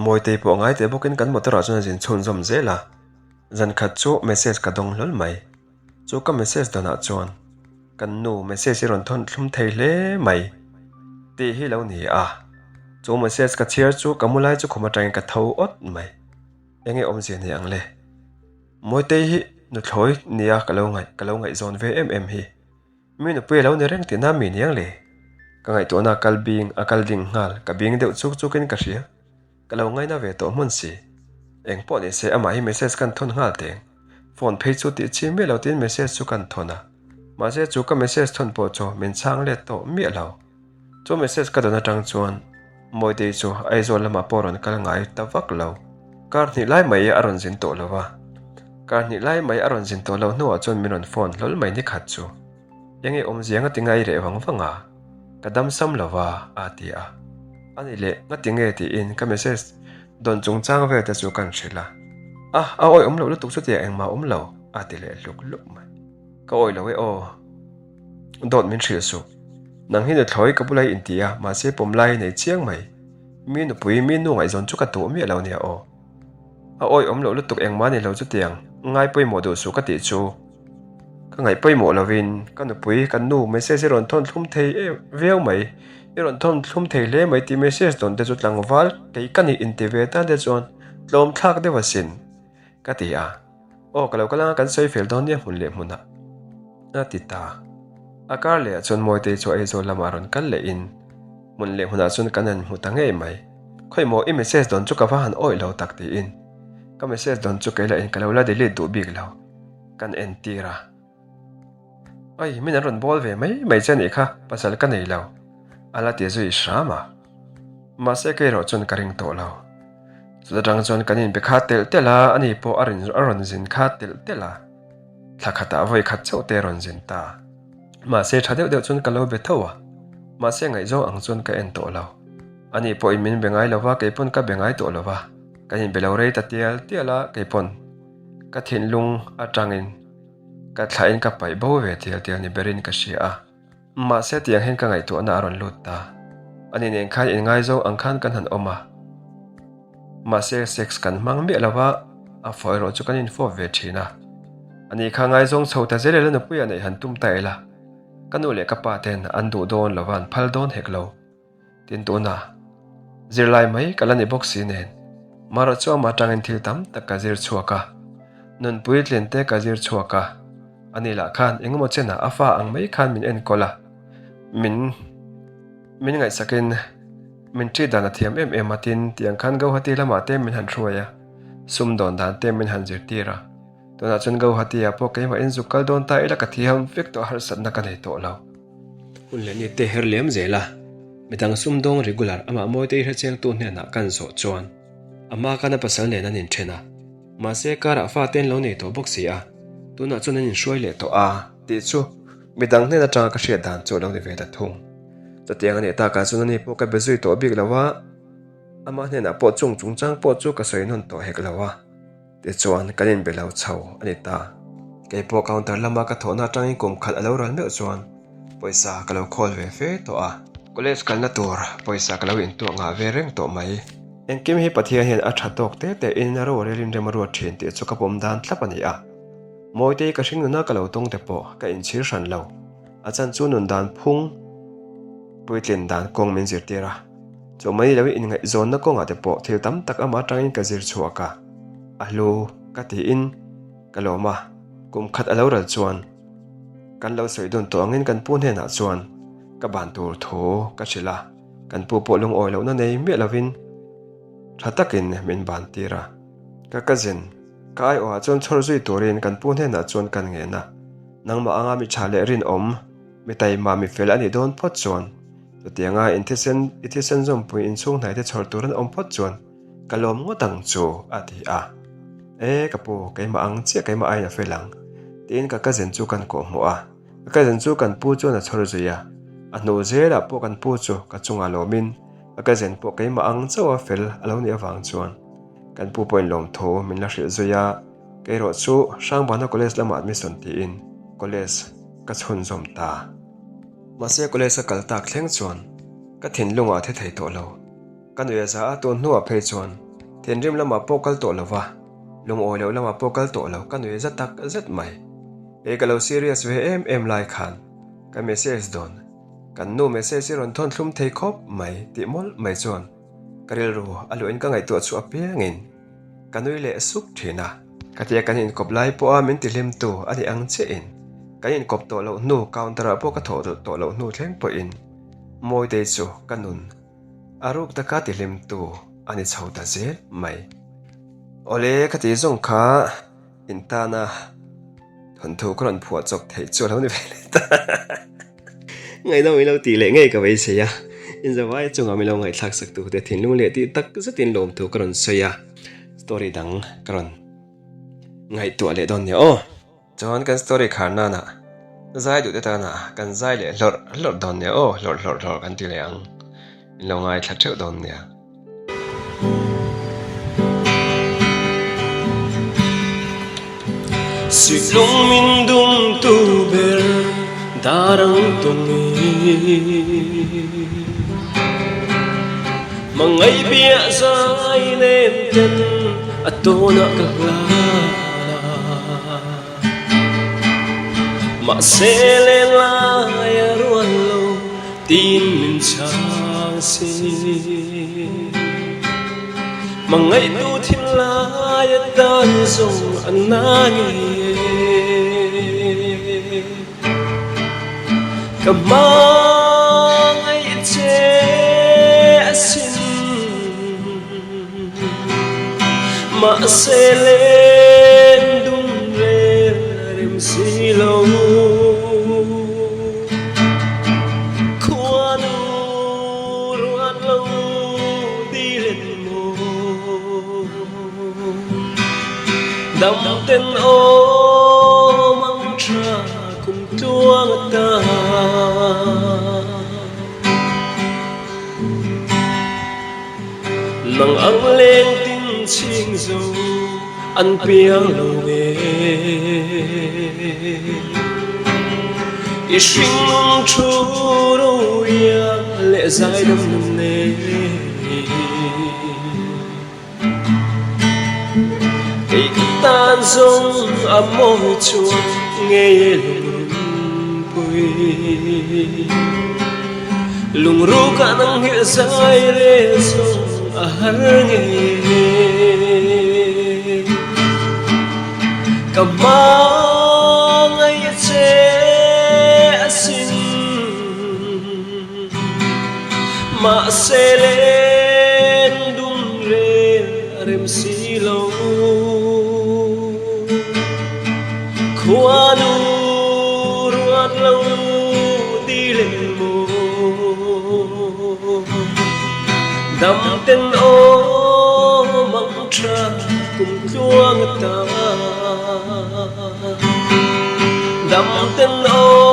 Mawitei pawh ngai teh bawkin kan motor ah chuan a zin chhunzawm zel a, zan khat chu message ka dawng hlawl mai. Chu ka message dawnah chuan kan nu message hi rawn thawn thlum thei hle mai tih hi lo ni a. Chu message ka chhiar chu ka mu lai chu khum atangin ka tho awt mai. Enge awmzia ni ang le? Mawitei hi nuthlawi nia ka lo ngaih ka lo ngaihzawn ve em em hi. Mi nupui a lo ni reng tihna mi niang le? Ka ngaihtuahna a kal bing, a kal ding nghal, ka bing deuh chuk chukin ka hria. Ka lo ngaina ve tawh hmun si. Eng pawh ni se amah hi message kan thawn nghal teng. Phone phei chu tih chi miah lo tiin message chu kan thawn a. Mahse chu ka message thawn pawh chu min chhang let tawh miah lo. Chu message ka dawn atang chuan Mawitei chu Aizawl lamah pawh rawn kal ngai ta vak lo. Kar hnih lai mai a rawn zin tawh lo a. Kar hnih lai mai a rawn zin tawh loh hnuah chuan min rawn phone hlawl mai ni khat chu. Enge awmzia nga tinge a i reh vang vang a? Ka dam sam lo va a ti a. A ni leh nga tinge tiin ka message dawn chungchang vel te chu kan hrilh a. A, a awih awm loh lutuk chutiang engmah awm lo a ti leh hluk hluk mai. Ka awih lo e aw. Dawt min hrilh suh. Nang hi nuthlawi ka bula i inti a, mahse pawm lai i nei chiang mai. Mi nupui, mi nu ngaihzawn chu ka duh miah lo nia aw. A awih awm loh lutuk engmah ni lo chutiang, ngai pawimawh duh suh ka tih chu. Ka ngaih pawimawh lovin, ka nupui, ka nu message i rawn thawn thlum thei em viau mai, i rawn thawn thlum thei hle mai tih message dawn te chu tlangval kei ka nih inti ve tan te chuan tlawm thlak deuh asin. Ka ti a, Aw ka lo kal anga kan sawi fel dawn nia hmun leh hmunah. A ti ta. A kar lehah chuan Mawitei chu Aizawl lamah rawn kal lehin hmun leh hmunah chuan kan han hmu ta ngei mai. Khawi maw i message dawn chu ka va han awih lo tak tiin ka message dawn chu kei lahin ka lo la delete duh bik lo. Kan entir a. Ai, min an rawn bawl ve mai mai che anih kha, pasal ka nei lo. A la ti zui hram a. Mahse kei erawh chuan ka ring tawh lo. Chuta tang chuan kan inbe kha telh telh a, ani pawh a a rawn zin kha telh telh a. Thla khatah vawi khat chauh te a rawn zin ta. Mahse tha deuh deuh chuan ka lo be tho a. Mahse ngaihzawng ang chuan ka en tawh lo. Ani pawhin min be ngai lo va, kei pawn ka be ngai tawh lo va. Kan inbe lo rei ta tial tial a, kei pawn ka thinlung atangin ka thlahin ka paih bo ve tial tial ni berin ka hria a. Mahse tiang hian ka ngaihtuahna a rawn lut ta. Ani nen khan inngaizawng ang khan kan han awm a. Mahse sex kan hmang miah lo va, a fawh erawh chu kan infawp ve thin a. Ani kha ngaizawng chho ta zel ila nupuia neih han tum ta ila. Ka nu leh ka pa ten an duh dawn lo va an phal dawn hek lo. Tin tuna zirlai mai ka la ni bawk si nen marawh chu amah atangin thil tam tak ka zir chhuak a, nunpui tlin te ka zir chhuak a, ani lah khan engemaw chenah a fa ang mai khan min enkawl a, min min ngaihsakin min ṭi dan a thiam em em a tin tiang khan Guwahati lamah te min han hruai a, sumdawn dan te min han zirtir a. Tunah chuan Guwahati ah pawh keimah in zuk kal dawn ta ila ka thiam vek tawh harsatna ka nei tawh lo. Hun leh ni te her liam zel a, midang sumdawng regular amah Mawitei hrechengtu hnenah kan zawh chuan a hma khan a pasal nen an inthen a, mahse karah fate an lo nei tawh bawk si a, tunah chuan an inhruai leh tawh a tih chu midang hnen atanga ka hriat dan chu a lo ni ve ta thung. Chutiang a nih takah chuan ani pawh ka be zui tawh bik lo a, amah hnenah pawh chung chungchang pawh chu ka sawi nawn tawh hek lo a. Tichuan kan inbe lo chho a ni ta. Kei pawh counter lama ka thawhna atangin kum khat a lo ral meuh chuan pawisa ka lo khawl ve fe tawh a. College kalna tur pawisa ka lo intuah ngah ve reng tawh mai. Engkim hi Pathian hian a tha tawk te te in a rorel in rem a ruat thin tih chu ka pawm dan thlap a ni a. Mawitei ka hring nuna ka lo tawng te pawh ka inchhir hran lo. A chan chu nun dan phung puitlin dan kawng min zirtir a. Chu mai loin inngaihzawnna kawngah te pawh thil tam tak amah atangin ka zir chhuak a, a hlu ka tiin ka lawm a, kum khat a lo ral chuan kan lo sawi dun tawh angin kan pu hnenah chuan ka ban tur thu ka hrilh a, kan pu pawh lungawi lohna nei miah lovin tha takin min ban tir a, ka cousin ka aiawhah chuan chhawr zui turin kan pu hnenah chuan kan ngen a, nangmah anga mi tha leh rinawm mi taima mi fel a nih dawn phawt chuan Chutianga in thisen, i thisen zawmpui inchhung hnaite chhawr tur an awm phawt chuan ka lawm ngawt ang chu, a ti a. E, ka pu, keimah ang chiah keimah aiin a fel ang, tiin ka cousin chu kan kawhhmuh a. Ka cousin chu kan pu chuan a chhawr zui a. A hnu zelah pawh kan pu chu ka chungah lawmin ka cousin pawh keimah ang chauha fel a lo nih avang chuan kan pu pawhin lawmthu min la hrilh zui a. Kei erawh chu Hrangbana College lamah admission tiin college ka chhunzawm ta. Mahse college ka kal tak thleng chuan ka thinlungah a thi thei tawh lo. Ka nuih a za a, tun hnuah phei chuan thinrim lamah pawh kal tawh lo va, lungawi loh lamah pawh kal tawh lo ka nuih za tak zet mai. Kei ka lo serious ve em em lai khan ka message dawn, kan nu message hi rawn thawn thlum thei khawp mai tih mawlh mai chuan ka rilru a luahin ka ngaihtuah chhuah apiangin Ka nui leh sup thin a. Ka tia kan inkawp lai pawha min ti hlim tu a ni ang chiahin kan inkawp tawh loh hnu counter ah pawh ka thawh dawlh tawh loh hnu thleng pawhin Mawitei chu ka nun a ruk taka ti hlim tu a ni chho ta zel mai. Awle ka tih zawng kha in tana thawnthu ka rawn phuah chawp theih chu a lo ni ve leh ta. Ngaihdam ilo tih leh ngei ka beisei a, inzavai chungah min lo ngaihthlak sak tu te thinlung leh tih tak zetin lawmthu ka rawn sawi a, story dang ka rawn ngaihtuah leh dawn nia aw. Chuan kan story khar nana zai duh te tana kan zai leh hlawrh hlawrh dawn nia aw, hlawrh hlawrh hlawrh kan ti leh ang, in lo ngaithla theuh dawn nia. Sihlung min dum tu ber dar ang tawng i Mangai biah zai nem ten a tawnah ka hlan a Mahse lenglai a rual lo Tin min chhang si. Hmangaihtu thinlai atan zawng a na ngei e. Ka hmangaih che asin. Mahse len dun rel rem si lo. Khuanu ruat lo dilen maw. Dam ten awm ang tha kum tluang atan. Nang ang leng tin chhing zo an piang lo nge. I hringnun thu roia leh zaidam nun nei. Kei ka tan zawng a mawi chuan ngei e lungrunpui. Lungrukah nang nghilh zai rel zawng a har ngei e. Ka hmangaih che asin. Mahse len dum rel a rem si lo. Khuanu ruat lo ti len maw. Dam ten awm ang tha kum tluang atan. Dam ten awm.